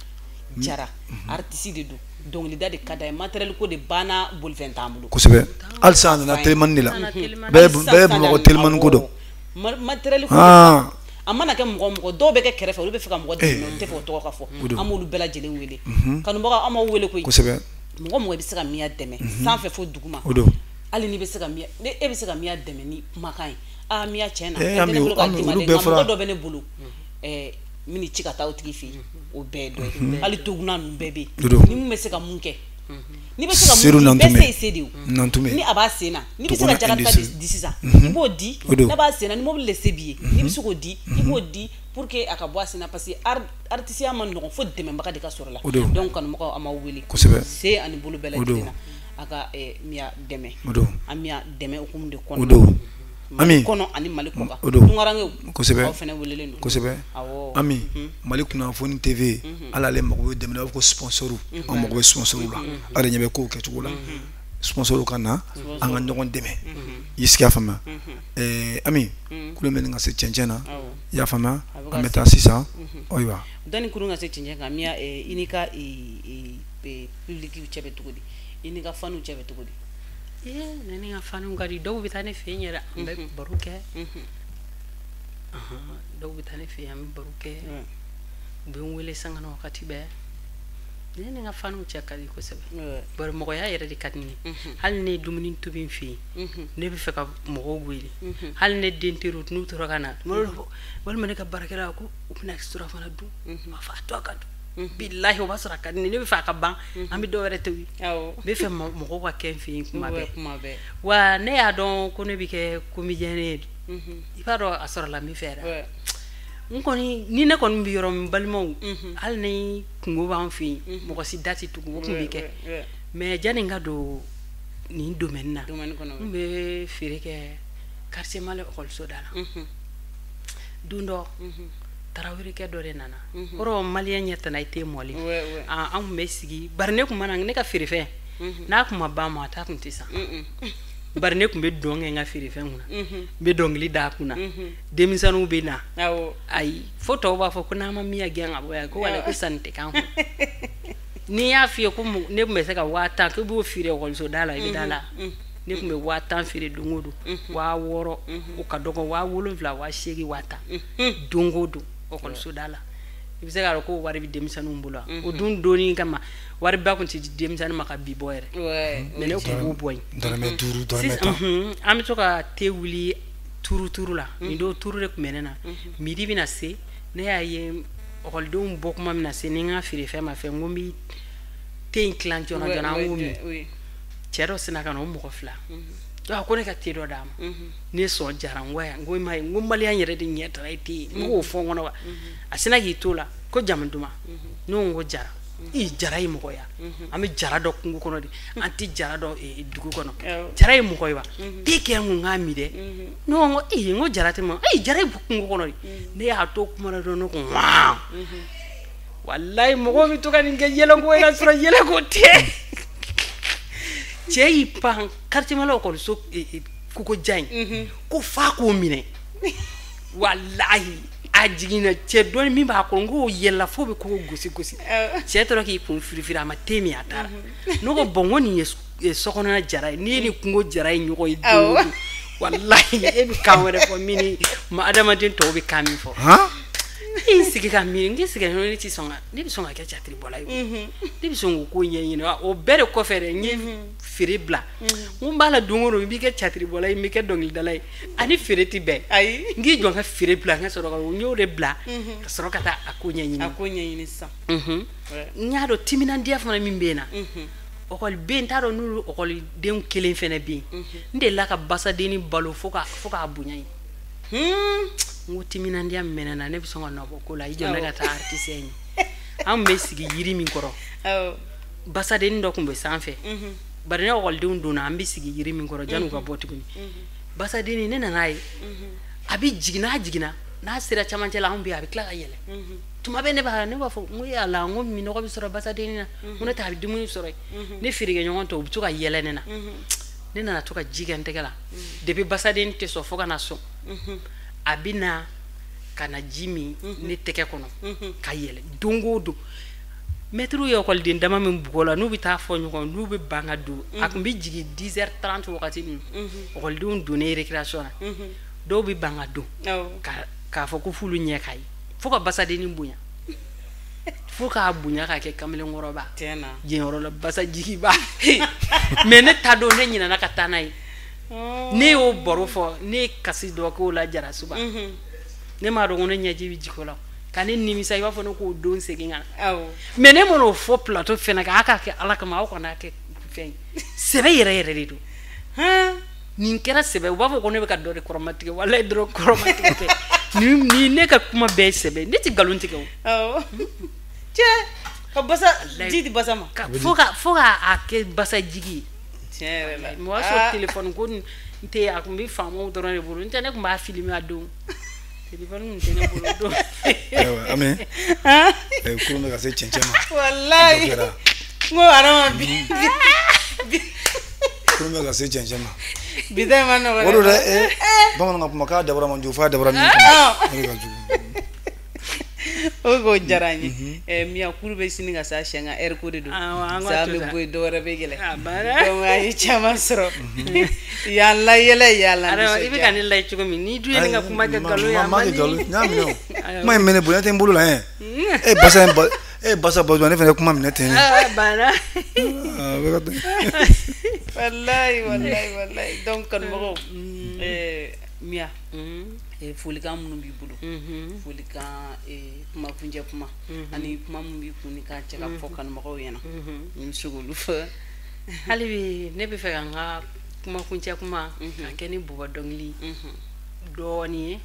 Jara artiste de don. Dɔnkilida de ka d'a ye matériel ko de banna bolifɛn t'an bolo. Kosɛbɛ halisa a nana telimani de la. Bɛɛ ye Bamakɔ telimani ko dɔn. Matériel ko a mana kɛ mɔgɔ mɔgɔ dɔw bɛ kɛ kɛrɛfɛ olu bɛ fɛ ka mɔgɔ dɛmɛ u tɛ fɛ o tɔgɔ ka fɔ an b'olu bɛɛ lajɛlen wele. Kanubagaw an b'aw wele koyi. Kosɛbɛ. Mɔgɔ mɔgɔ bɛ se ka Mia dɛmɛ sanfɛ fo duguma. O don. Hali n'i bɛ se ka Mia e bɛ se ka Mia dɛmɛ ni kumakan ye. Aa Mia tiɲɛ na. Ne bolo k'a d'i ma dɛ nka mɔgɔ dɔ bɛ ne bolo. Min ci ka taa o tigi fɛ yen o bɛɛ ye dɔ ye hali toguna ninnu bɛɛ bɛ yen ni mun bɛ se ka mun kɛ n'i bɛ se ka mun kɛ bɛɛ se ye se de ye o ni a b'a sen na n'i bɛ se ka jakarita di sisan i b'o di n'a b'a sen na ni mobili de se b'i ye n'i bɛ se k'o di i b'o di pour que a ka bɔ a sen na parce que artisiya ma nɔgɔn fo dɛmɛbaga de ka sɔrɔ la donc kanubagaw an b'aw wele se ani bolo bɛɛ lajɛlen na a ka Mia dɛmɛ an Mia dɛmɛ hukumu de kɔnɔna Ami kɔnɔ ani Mali kɔkan o don tunkarankew kosɛbɛ aw fana welelen don kosɛbɛ awɔ Ami Mali kunnafoni TV hali ale mago bɛ dɛmɛ na, a b'a fɔ ko sponsor an mago bɛ sponsor la aw de ɲɛ bɛ kow kɛcogo la sponsor ka na an ka ɲɔgɔn dɛmɛ i sigi a faamuya Ami kulun bɛ nin ka se cɛncɛn na i y'a faamuya an bɛ taa sisan ayiwa dɔnni kurun ka se cɛncɛn kan Mia i n'i ka public cɛ bɛ cogo di i n'i ka faniw cɛ bɛ cogo di? Ne ni ka faniw ka di dɔw bɛ taa ne fɛ yen yɛrɛ an bɛ baro kɛ dɔw bɛ taa ne fɛ yen an bɛ baro kɛ u bɛ n wele sanga na wagati bɛɛ Ne ni n ka faniw cɛ ka di kosɛbɛ. Bari mɔgɔya yɛrɛ de ka di ne ye. Hali ne ye dumuni tobi n fɛ yen, ne bɛ fɛ ka mɔgɔw wele. Hali ne den teriw n'u tora ka na, walima ne ka baarakɛla ko u bɛna surafana dun, u b'a fɔ a to a ka dun. Bilahi o b'a sɔrɔ a ka di ne, ne bɛ fɛ a ka ban, an bɛ dɔ wɛrɛ tobi. N bɛ fɛ mɔgɔw ka kɛ n fɛ yen kuma bɛɛ. Wa ne y'a dɔn ko ne bɛ kɛ comédienne ye. I b'a dɔn a sɔrɔla min fɛ yɛrɛ. N kɔni ni ne kɔni bɛ yɔrɔ min balimaw, hali ni kungo b'an fɛ yen, mɔgɔ si da tɛ tugu, o tun bɛ kɛ. Mais janni n ka don nin domaine na, n bɛ feere kɛ quartier Mali ekɔliso da la. Don dɔ tarawelekɛ dɔ de nana. Kɔrɔ maliyɛn ɲɛ tana i tɛ mɔli. An tun bɛ sigi, bari ne tun ma na ne ka feerefɛn n'a tun ma ban ma a ta tun tɛ san. Bari ne tun bɛ dɔn kɛ n ka feerefɛn kunna, n bɛ dɔnkili da a kunna, denmisɛnninw bɛ na. Ayi, fo tɔw b'a fɔ ko n'an ma min gɛn ka bɔ yan ko wala ko sanni tɛ k'an kun. N'i y'a f'i ye ko ne tun bɛ se ka 10,000 k'i b'o feere ekɔliso da la, i bɛ da la. Ne tun bɛ 10,000 feere don o don, 6,000 o ka dɔgɔ, 7,000, 8,000, 10,000 don o don ekɔliso da la. I bɛ se k'a dɔn ko wari bɛ denmisɛnninw bolo wa? O dun donni kama wariba tun tɛ di denmisɛnnin ma ka bi bɔ yɛrɛ. Mais ne tun b'o bɔ yen. Dɔrɔmɛ 5, dɔrɔmɛ 10. An bɛ to ka te wuli turu turu la. Nin don turu de tun bɛ ne na. Midi bɛna se, ne y'a ye ekɔlidenw bɔ kuma bɛna se, ni n ka feerefɛn ma fɛn, n ko n bɛ te in tilan joona joona an k'o min. Cɛ dɔ sina ka na o mɔgɔ 2. A ko ne ka te dɔ d'a ma. Ne sɔn jara, n ko n ko i m'a ye, n ko maliyɛn yɛrɛ de ɲɛ tara i te ye, n k'o fɔ n kɔnɔ wa. A sina k'i to la ko jamu duman. Ne ko n ko Jara. I Jara ye mɔgɔ ya. An bɛ Jara dɔn kungo kɔnɔ de, an tɛ Jara dɔn dugu kɔnɔ. Jara ye mɔgɔ ye wa. Te kɛ n kun k'a min dɛ. Ne ko n ko ee, n ko Jara tɛ ma. Ee, Jara ye kungo kɔnɔ de. Ne y'a to kuma la dɔrɔn, ne ko waa. Walayi mɔgɔw bɛ to ka nin kɛ yɛlɛko ye ka sɔrɔ yɛlɛko tɛ. Cɛ y'i pan quartier Mali ekɔliso koko ja in ko f'a k'o minɛ. Walayi a jiginna cɛ dɔɔni min b'a kɔnɔ, n k'o yɛlɛla fo bɛ koko gosi gosi. Cɛ tora k'i kun firifiri, a ma te min a taara. Ne ko bɔn, n ko nin ye sokɔnɔna Jara ye, n'i ye nin kungo Jara ye ɲɔgɔn ye don o don, walayi e bɛ kan wɛrɛ fɔ min ni ma adamaden tɔw bɛ kan min fɔ. Ne y'i sigi ka miiri, n k'i sigi ne tɛ sɔn ka, ne bɛ sɔn ka kɛ catiribɔla ye, ne bɛ sɔn k'o ko ɲɛɲini. O bɛɛ de kɔfɛ dɛ, n ye feere bila. N ko n b'a la don o don, n b'i kɛ catiribɔla ye, n b'i kɛ dɔnkilidala ye, ani feere tɛ bɛn. N k'i jɔ n ka feere bila, n ka sɔrɔ ka n y'o de bila ka sɔrɔ ka taa a ko ɲɛɲini. A ko ɲɛɲini sisan. N y'a dɔn timinandiya fana min bɛ n na. Ekɔliden n t'a dɔn n'olu ekɔliden kelen fana bɛ yen. N delila ka basadenni balo fo k'a bonya yen. N ko timinandiya min bɛ ne na, ne bɛ sɔn ka nɔ bɔ ko la, i jɔ ne ka taa artiste ye. An tun bɛ sigi yiri min kɔrɔ, basadenni dɔ tun bɛ sanfɛ. Bari ne ekɔlidenw donna, an bɛ sigi yiri min kɔrɔ janni u ka bɔ tuguni. Basadenni ne nana ye, a bɛ jigin, n'a jiginna, n'a sera camancɛ la, anw bɛ yen, a bɛ tila ka yɛlɛ. Tuma bɛɛ ne b'a fɔ n ko yala, n ko minɔgɔ bɛ sɔrɔ basadenni na, n ko ne tɛ a bɛ dumuni sɔrɔ yen. Ne feerekɛɲɔgɔn tɔw u bɛ to ka yɛlɛ ne na. Ne nana to ka ji kɛ n tɛgɛ la. Depuis basadenni tɛ sɔn fo ka na sɔn. A bɛ na ka na ji min ne tɛgɛ kɔnɔ ka yɛlɛ don o don. Mɛtiriw ye ekɔliden dama min bugɔ la, n'u bɛ taa fɔ ɲɔgɔn, n'u bɛ ban ka don, a tun bɛ jigin 10h30 wagati min, ekɔlidenw donnen récréation na, dɔw bɛ ban ka don k'a fɔ ko f'olu ɲɛ ka ye, fo ka basadenni bonya, fo k'a bonya k'a kɛ kamalenkɔrɔba. Yen yɔrɔ la basajigiba. Mais ne ta don, ne ɲinɛna ka taa n'a ye. Ne y'o baro fɔ, ne ye kasi dɔ k'o la Jarasuba. Ne m'a dɔn ko ne ɲɛji bɛ jigin o la, ka ne nimisa, i b'a fɔ ne k'o don segin ka na. Mais ne man'o fɔ plateau fɛnɛ kan, a k'a kɛ Ala kama, aw kana kɛ fɛn ye. Sɛbɛ yɛrɛ yɛrɛ de don. Nin kɛra sɛbɛ, u b'a fɔ ko ne bɛ ka dɔ de kɔrɔmatigɛ, walayi dɔrɔn kɔrɔmatigɛ tɛ. Ni ne ka kuma bɛɛ ye sɛbɛ, ne tɛ nkalon tigɛ o. Cɛ, ka basa ji di basa ma. Fo k'a kɛ basa jigi ye. Tiɲɛ yɛrɛ la. O y'a sɔrɔ téléphone ko n tɛ, a tun bɛ faamaw dɔrɔn de bolo, n tɛ ne tun b'a filmer a don. Téléphone tun tɛ ne bolo o don. Ayiwa Ami, kurun bɛ ka se cɛncɛn ma. Walayi. N ko Adama bi. Kurun bɛ ka se cɛncɛn ma. Bi ta in ma nɔgɔn dɛ. O don dɛ, bamananw ka kuma k'a dabɔra man jugu f'a dabɔra min kama. O de ka jugu. O k'o diyara n ye. Miya kuru bɛ sini ka s'a siɲɛ kan heure ko de don. Sa bɛ bɔ yen, dɔ wɛrɛ bɛ yɛlɛ. Donc an ye caman sɔrɔ. Y'an layɛlɛ, y'an la nisɔndiya. I bɛ ka ne layɛ cogo min, n'i dun ye ne ka kuma kɛ nkalon ye, a man di. N y'a minɛ o. Kuma in mɛnɛ, bonya tɛ n bolo la yɛn. E basa in ba, Basa Bazuba ne fana kuma minɛ ten. Banna. Wallahi wallahi wallahi donc kanubagaw Mia folikan minnu b'i bolo folikan kuma kunjɛ kuma ani kuma min b'i kun ni k'a cɛ ka fɔ kanubagaw ɲɛna n bɛ se k'olu fɔ. Hali bi ne bɛ fɛ ka n ka kuma kuncɛ kuma ka kɛ ni bɔbɔ dɔnkili dɔɔni ye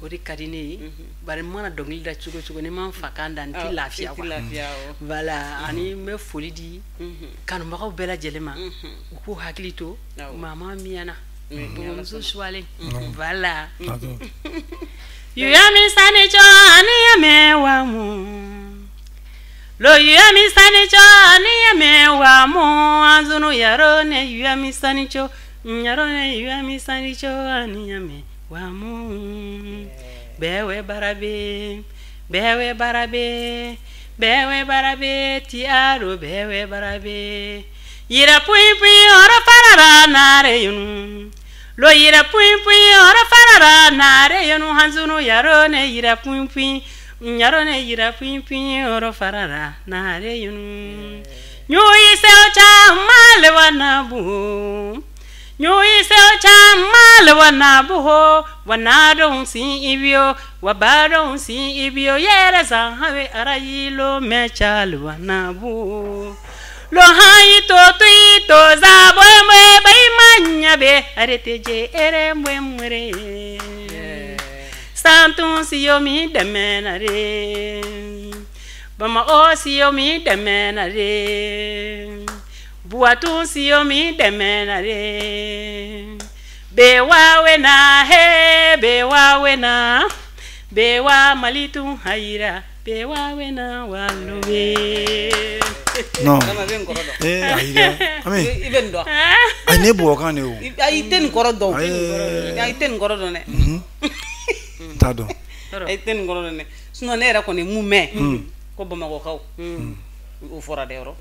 o de ka di ne ye bari n mana dɔnkili da cogo cogo ni ma n fa kan da n tɛ lafiya quoi voilà ani n bɛ foli di kanubagaw bɛɛ lajɛlen ma u k'u hakili to mama Miyana bɔbɔmuso suwalen voilà yuyami sani co ani yame wamu lo yuyami sani co ani yame wamu anzunu yaro ne yuyami sani co yaro ne yuyami sani co ani yame wamu bewe barabe bewe barabe bewe barabe tiaro bewe barabe yira pui pui ora farara nare yunu lo yira pui pui ora farara nare yunu hanzunu yaro ne yira pui pui yaro ne yira pui pui ora farara nare yunu nyui seo cha male wanabu nyui seo cha male wanabu ho wanadon si ibio wabadon si ibio yere zahawe arayilo mechal wanabu lo hai to tui to za boy me bai manya be arete je ere mwe mwere santun si yo mi demena re bama o si yo mi demena re buatun si yo mi demena re be wa we na he be wa we na be wa malitun haira be wa we na wa lobe. Non. Ayi Ami. I bɛ nin dɔn. Ayi ne bɔgɔ kan de o. Ayi i tɛ nin kɔrɔ dɔn. Ayi i tɛ nin kɔrɔ dɔn dɛ. N t'a dɔn. Ayi i tɛ nin kɔrɔ dɔn dɛ. Sinon ne yɛrɛ kɔni mun mɛn ko Bamakɔkaw. O fɔra dɛ yɔrɔ.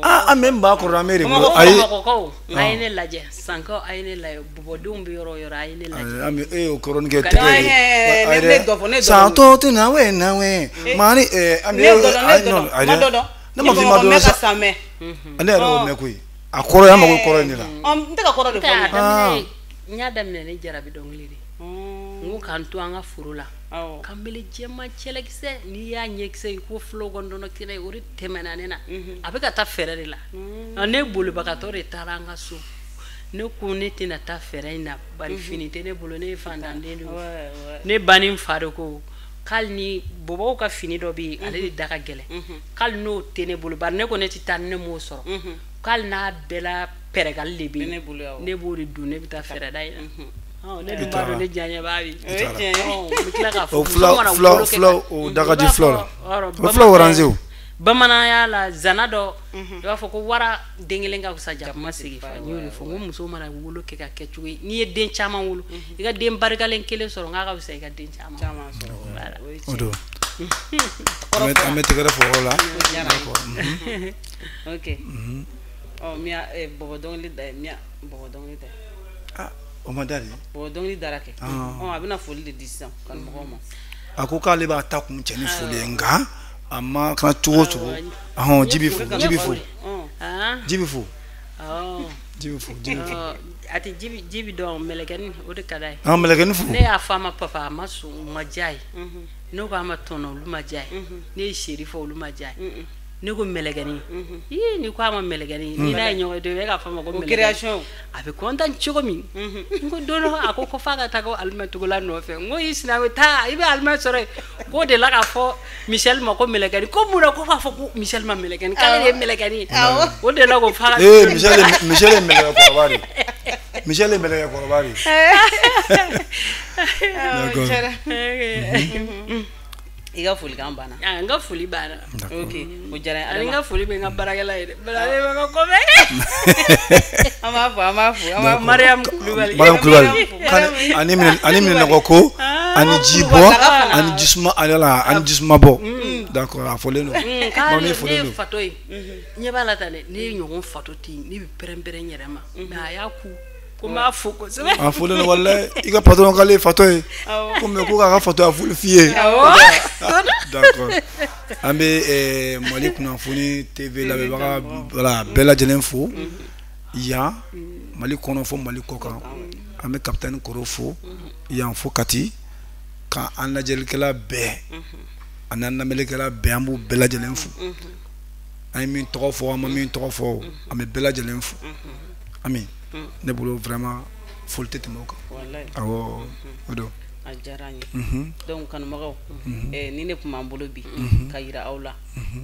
Ah an bɛ n ba kɔrɔ an bɛ de bolo. Ayi Bamakɔkaw a ye ne lajɛ Sankaw a ye ne lajɛ bɔbɔdenw bɛ yɔrɔ o yɔrɔ a ye ne lajɛ. Ami e y'o kɔrɔnin kɛ tɛgɛ ye. Ne dɔ fɔ ne dɔ. Santɔ tɛna wɛ na wɛ. Maani Ami. Ne dɔ dɔn ne dɔ dɔn ma dɔ dɔn. Ne ma fɔ i ma dɔn sa. Ne yɛrɛ y'o mɛn koyi. A kɔrɔ ye an mago kɔrɔ in de la. N tɛ ka kɔrɔ de fɔ. N y'a daminɛ ni jarabi dɔnkili de. N ko k'an to an ka foro la. Kanbele jɛman cɛlɛkisɛ n'i y'a ɲɛkisɛ i ko fulaw ka nɔnɔ kɛnɛ o de tɛmɛna ne na. A bɛ ka taa fɛrɛ de la. Ne bolibagatɔ de taara an ka so. Ne ko ne tɛna taa fɛrɛ in na bari fini tɛ ne bolo ne ye fantanden de ye. Ne ba ni n fa de ko k'ale ni bɔbɔw ka fini dɔ bɛ yen ale de da ka gɛlɛn k'ale n'o tɛ ne bolo bari ne ko ne tɛ taa ni ne m'o sɔrɔ k'ale n'a bɛɛ la pɛrɛgali de bɛ yen ne b'o de don ne bɛ taa fɛrɛda in na ne dun b'a dɔn ne diyaɲɛ b'a bi n bɛ tila k'a fɔ muso mana wolo kɛ filaw o dagaji filaw la o filaw orange o bamananya la zana dɔ i b'a fɔ ko wara den kelen ka fisa jakuma sigi fa n y'o de fɔ n ko muso mana wolo kɛ ka kɛ cogo ye n'i ye den caman wolo i ka den barikalen kelen sɔrɔ n k'a ka fisa i ka den caman sɔrɔ o don an bɛ tɛgɛrɛ fɔ o yɔrɔ la. Ok ɔ Mia bɔbɔ dɔnkili da Mia bɔbɔ dɔnkili da. Ah o ma da de. Bɔbɔ dɔnkili dara kɛ ɔ a bɛna foli de di sisan kanubagaw ma. A ko k'ale b'a ta kun cɛ ni foli ye nka a ma kana cogo o cogo ahɔn ji bɛ fo ji bɛ fo ji bɛ fo ji bɛ fo ji bɛ fo a tɛ ji bɛ dɔn mɛlɛkɛnin o de ka d'a ye. Ah mɛlɛkɛnin fo. Ne y'a fɔ a ma papa a ma sɔn o ma diya ye ne ko a ma tɔnɔ olu ma diya ye ne ye seri fɔ olu ma diya ye ne ko mɛlɛkɛnin ii ni ko a ma mɛlɛkɛnin ni n'a ye ɲɔgɔn ye don i bɛ k'a fɔ a ma ko mɛlɛkɛnin a bɛ kɔntan cogo min n ko don dɔ a ko f'a ka taa ko alimɛtogola nɔfɛ n ko i sinanku taa i bɛ alimɛ sɔrɔ yen k'o de la k'a fɔ Michel ma ko mɛlɛkɛnin ko mun na ko b'a fɔ ko Michel ma mɛlɛkɛnin k'ale de ye mɛlɛkɛnin ye o de la ko f'a ka. Ee Michel ye mɛlɛkɛ kɔrɔba de ye Michel ye mɛlɛkɛ kɔrɔba de ye. D'accord. I ka folikan banna. N ka foli banna. Ok o diyara n ye. Ani n ka foli bɛ n ka baarakɛla ye dɛ. Ale bɛ ka kɔfɛ. An b'a fo an b'a fo. An b'a fo. Mariam Kulubali. Mariam Kulubali. Ani minɛnɔgɔ ko ani ji bɔ ani jisuma ala ani jisuma bɔ. D'accord a fɔlen don. K'ale ne ye fatɔ ye. Ɲɛ b'a la tan dɛ ne ye ɲɔgɔn fatɔ ten ne bɛ pɛrɛn-pɛrɛn n yɛrɛ ma mais a y'a ku. Ko n b'a fo kosɛbɛ. A folen walayi i ka patron k'ale ye fatɔ ye. Ko mais ko k'a ka fatɔya foli f'i ye. Awɔ. D'accord. An bɛ Mali kunnafoni TV lamɛnbaga voilà bɛɛ lajɛlen fo. Yan Mali kɔnɔ fo Mali kɔ kan. An bɛ capitaine Koro fo. Yan fo Kati. Ka an lajɛlikɛla bɛɛ. Ani an lamɛnnikɛla bɛɛ an b'u bɛɛ lajɛlen fo. An ye min tɔgɔ fɔ an ma min tɔgɔ fɔ an bɛ bɛɛ lajɛlen fo. Ami ne bolo vraiment foli tɛ tɛmɛ o kan. Awɔ o don. A diyara an ye. Donc kanubagaw ni ne tun b'an bolo bi ka yira aw la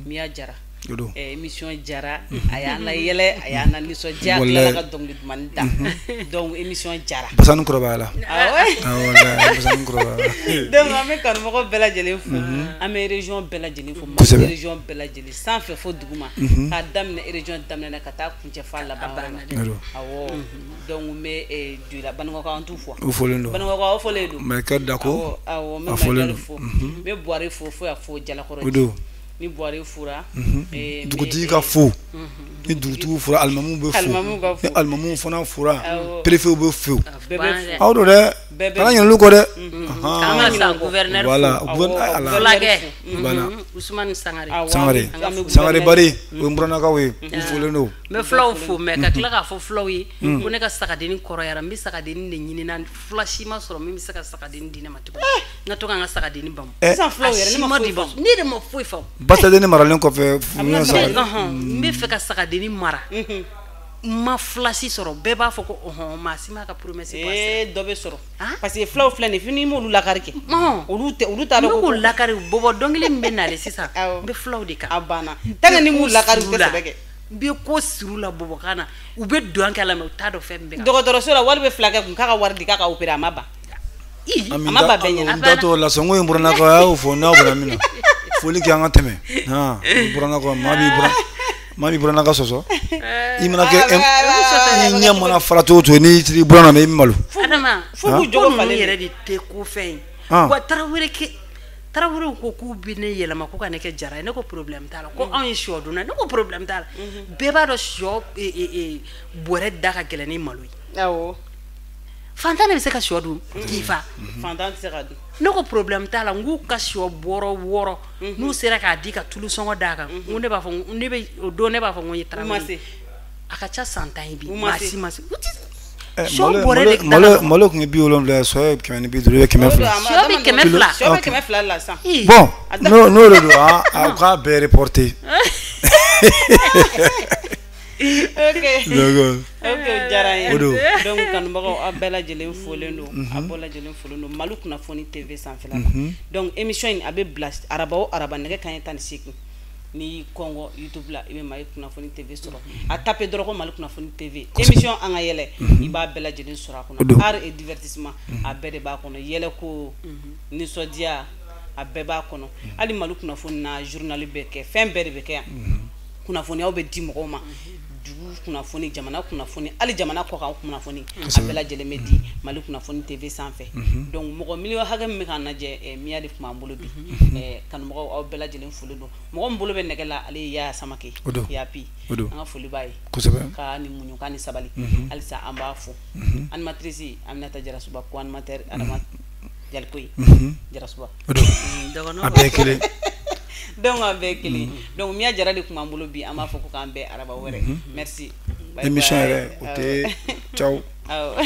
Miya Jara. O don. Émission jara a y'an la yɛlɛ a y'an la nisɔndiya a tilala ka dɔnkili dumani da donc émission jara. Basani kɔrɔbaya la. Awɔ. Awɔ walayi basani kɔrɔbaya la. Donc an bɛ kanubagaw bɛɛ lajɛlen fo an bɛ région bɛɛ lajɛlen fo Kosɛbɛ. Mali région bɛɛ lajɛlen sanfɛ fo duguma k'a daminɛ région daminɛ na ka taa kuncɛ f'a laban yɔrɔ la. O don. Awɔ donc n bɛ Joyila Banikɔkaw an t'u fo. U folen don. Banikɔkaw aw folen don. Mayikel Dako. Awɔ n A bɛ folen Mayikel don. fo n bɛ Buwari fo fo yan fo Jalakɔrɔ. O don. Ni Buwari fora. Dugutigi ka fo ni dugutigi fora alimamuw bɛ fo Alimamuw ka fo. ni alimamuw fana fora Awɔ. préfet bɛ fo. Bɛɛ bɛ fo. Aw don dɛ Bɛɛ bɛ kana ɲinɛ olu kɔ dɛ. An ka sa gouverneur fo. Voilà Awɔ, gouverneur ka ala. Fulakɛ. Voilà. Ousmane Sangare. Awɔ, Sangare an bɛ Sangare gouverneur Bari o ye n burannakaw ye u folen don. N bɛ fulaw fo mais ka tila k'a fɔ fulaw ye ko ne ka sagadenni kɔrɔyara n bɛ sagadenni de ɲini na fula si ma sɔrɔ min bɛ se ka sagadenni di ne ma tuguni n ka to ka n ka sagadenni bamu. Sisan fulaw A yɛrɛ ne si ma ma foyi di faamu. bamu ne yɛrɛ ma foyi faamu. Basadenni maralen kɔfɛ bɛna Sangare. Ɔhɔn, n bɛ fɛ ka sagadenni mara n ma fulasi sɔrɔ bɛɛ b'a fɔ ko ɔhɔn maa si m'a ka promesse bɔ a sira. Dɔ bɛ sɔrɔ Ah? parce que fulaw filɛ nin ye fo n'i m'olu lakari kɛ. Ɔhɔn. Olu tɛ olu t'a N dɔn bɛ ko k'o lakari bɔbɔ dɔnkili min bɛ nalen sisan Awɔ. n bɛ fulaw de kan. A banna tant que ni m'u lakari u tɛ sɛbɛ kɛ. N bɛ ko suru la bɔbɔkan na u bɛ dɔn kɛ la mais u t'a dɔn fɛn min bɛ ka. Dɔgɔtɔrɔso la wari bɛ fulakɛ kun k'a ka wari di k'a ka opérer a ma ban. Ii, Ami A ma ban bɛɛ ɲɛna. n da t'o la sɔn ko in burannakaw a y'o fɔ n'aw bɔra min na foli kɛ an ka tɛmɛ han burannakaw maa b'i buran maa b'i burannaka sɔsɔ i mana kɛ i ɲɛ mana fara cogo o cogo n'i i buranna i bɛ malo. Adama Fo k'u ko jogo ninnu falen yɛrɛ de tɛ ko fɛn ye. Ah. Wa Tarawele kɛ Tarawelew ko k'u bɛ ne yɛlɛma ko ka ne kɛ Jara ye ne ko problème t'a la ko anw ye sɔ dunna ne ko problème t'a la bɛɛ b'a dɔn sɔ bɔrɛ da ka gɛlɛn ni malo ye. Awɔ. Fantan de bɛ se ka sɔ dun k'i fa. Fantan tɛ se ka dun. Ne ko problème t'a la n k'u ka sɔ bɔrɔ 6 n'u sera k'a di ka tulu sɔngɔ d'a kan n ko ne b'a fɔ ne bɛ o don ne b'a fɔ n ko n ye U ma Tarawele se. ye. A ka ca san 10 ye bi U ma maa se. si ma se u ti sɔ Malo bɔrɛ de da ka malo nɔgɔn. malo kun ye 70 ye sɔ ye 150 ye 200. Sɔ bɛ 200. Sɔ bɛ 200 la sisan. Ii. Bon n'o de don a k'a bɛɛ reporter. Ok. D'accord. Ok o diyara n ye. O don. Donc kanubagaw aw bɛɛ lajɛlen folen don aw bɛɛ lajɛlen folen don Mali kunnafoni TV sanfɛla la. Donc émission in a bɛ bila araba o araba nɛgɛ kanɲɛ 18 n'i y'i kɔngɔ YouTube la i bɛ Mali kunnafoni TV sɔrɔ a tapé dɔrɔn ko Mali kunnafoni TV émission an ka yɛlɛ i b'a bɛɛ lajɛlen sɔrɔ a O don. kɔnɔ art et divertissement a bɛɛ de b'a kɔnɔ yɛlɛko nisɔndiya a bɛɛ b'a kɔnɔ hali Mali kunnafoni na journal bɛ kɛ fɛn bɛɛ de bɛ kɛ yan kunnafoniyaw bɛ di mɔgɔw ma dugu kunnafoni jamana kunnafoni hali jamana kɔkan kunnafoni a bɛɛ lajɛlen bɛ di Mali kunnafoni TV sanfɛ donc mɔgɔ miliyɔn hakɛ min bɛ k'an lajɛ Miya de tun b'an bolo bi kanubagaw aw bɛɛ lajɛlen folen don mɔgɔ min bolo bɛ nɛgɛ la ale ye Yaya Samake O don. Yapi O don. an ka foli b'a ye Kosɛbɛ. k'a ni muɲu k'a ni sabali halisa an b'a fo animatrice Aminata Jarasuba ko animateur Adama Jalikoyi Jarasuba O don. Dɔgɔnɔ. A bɛɛ ye kelen. Donc an bɛɛ ye kelen donc Miya Jara de tun b'an bolo bi an b'a fɔ ko k'an bɛn araba wɛrɛ merci. Bye Émission bye. yɛrɛ o tɛ ciao. Awɔ.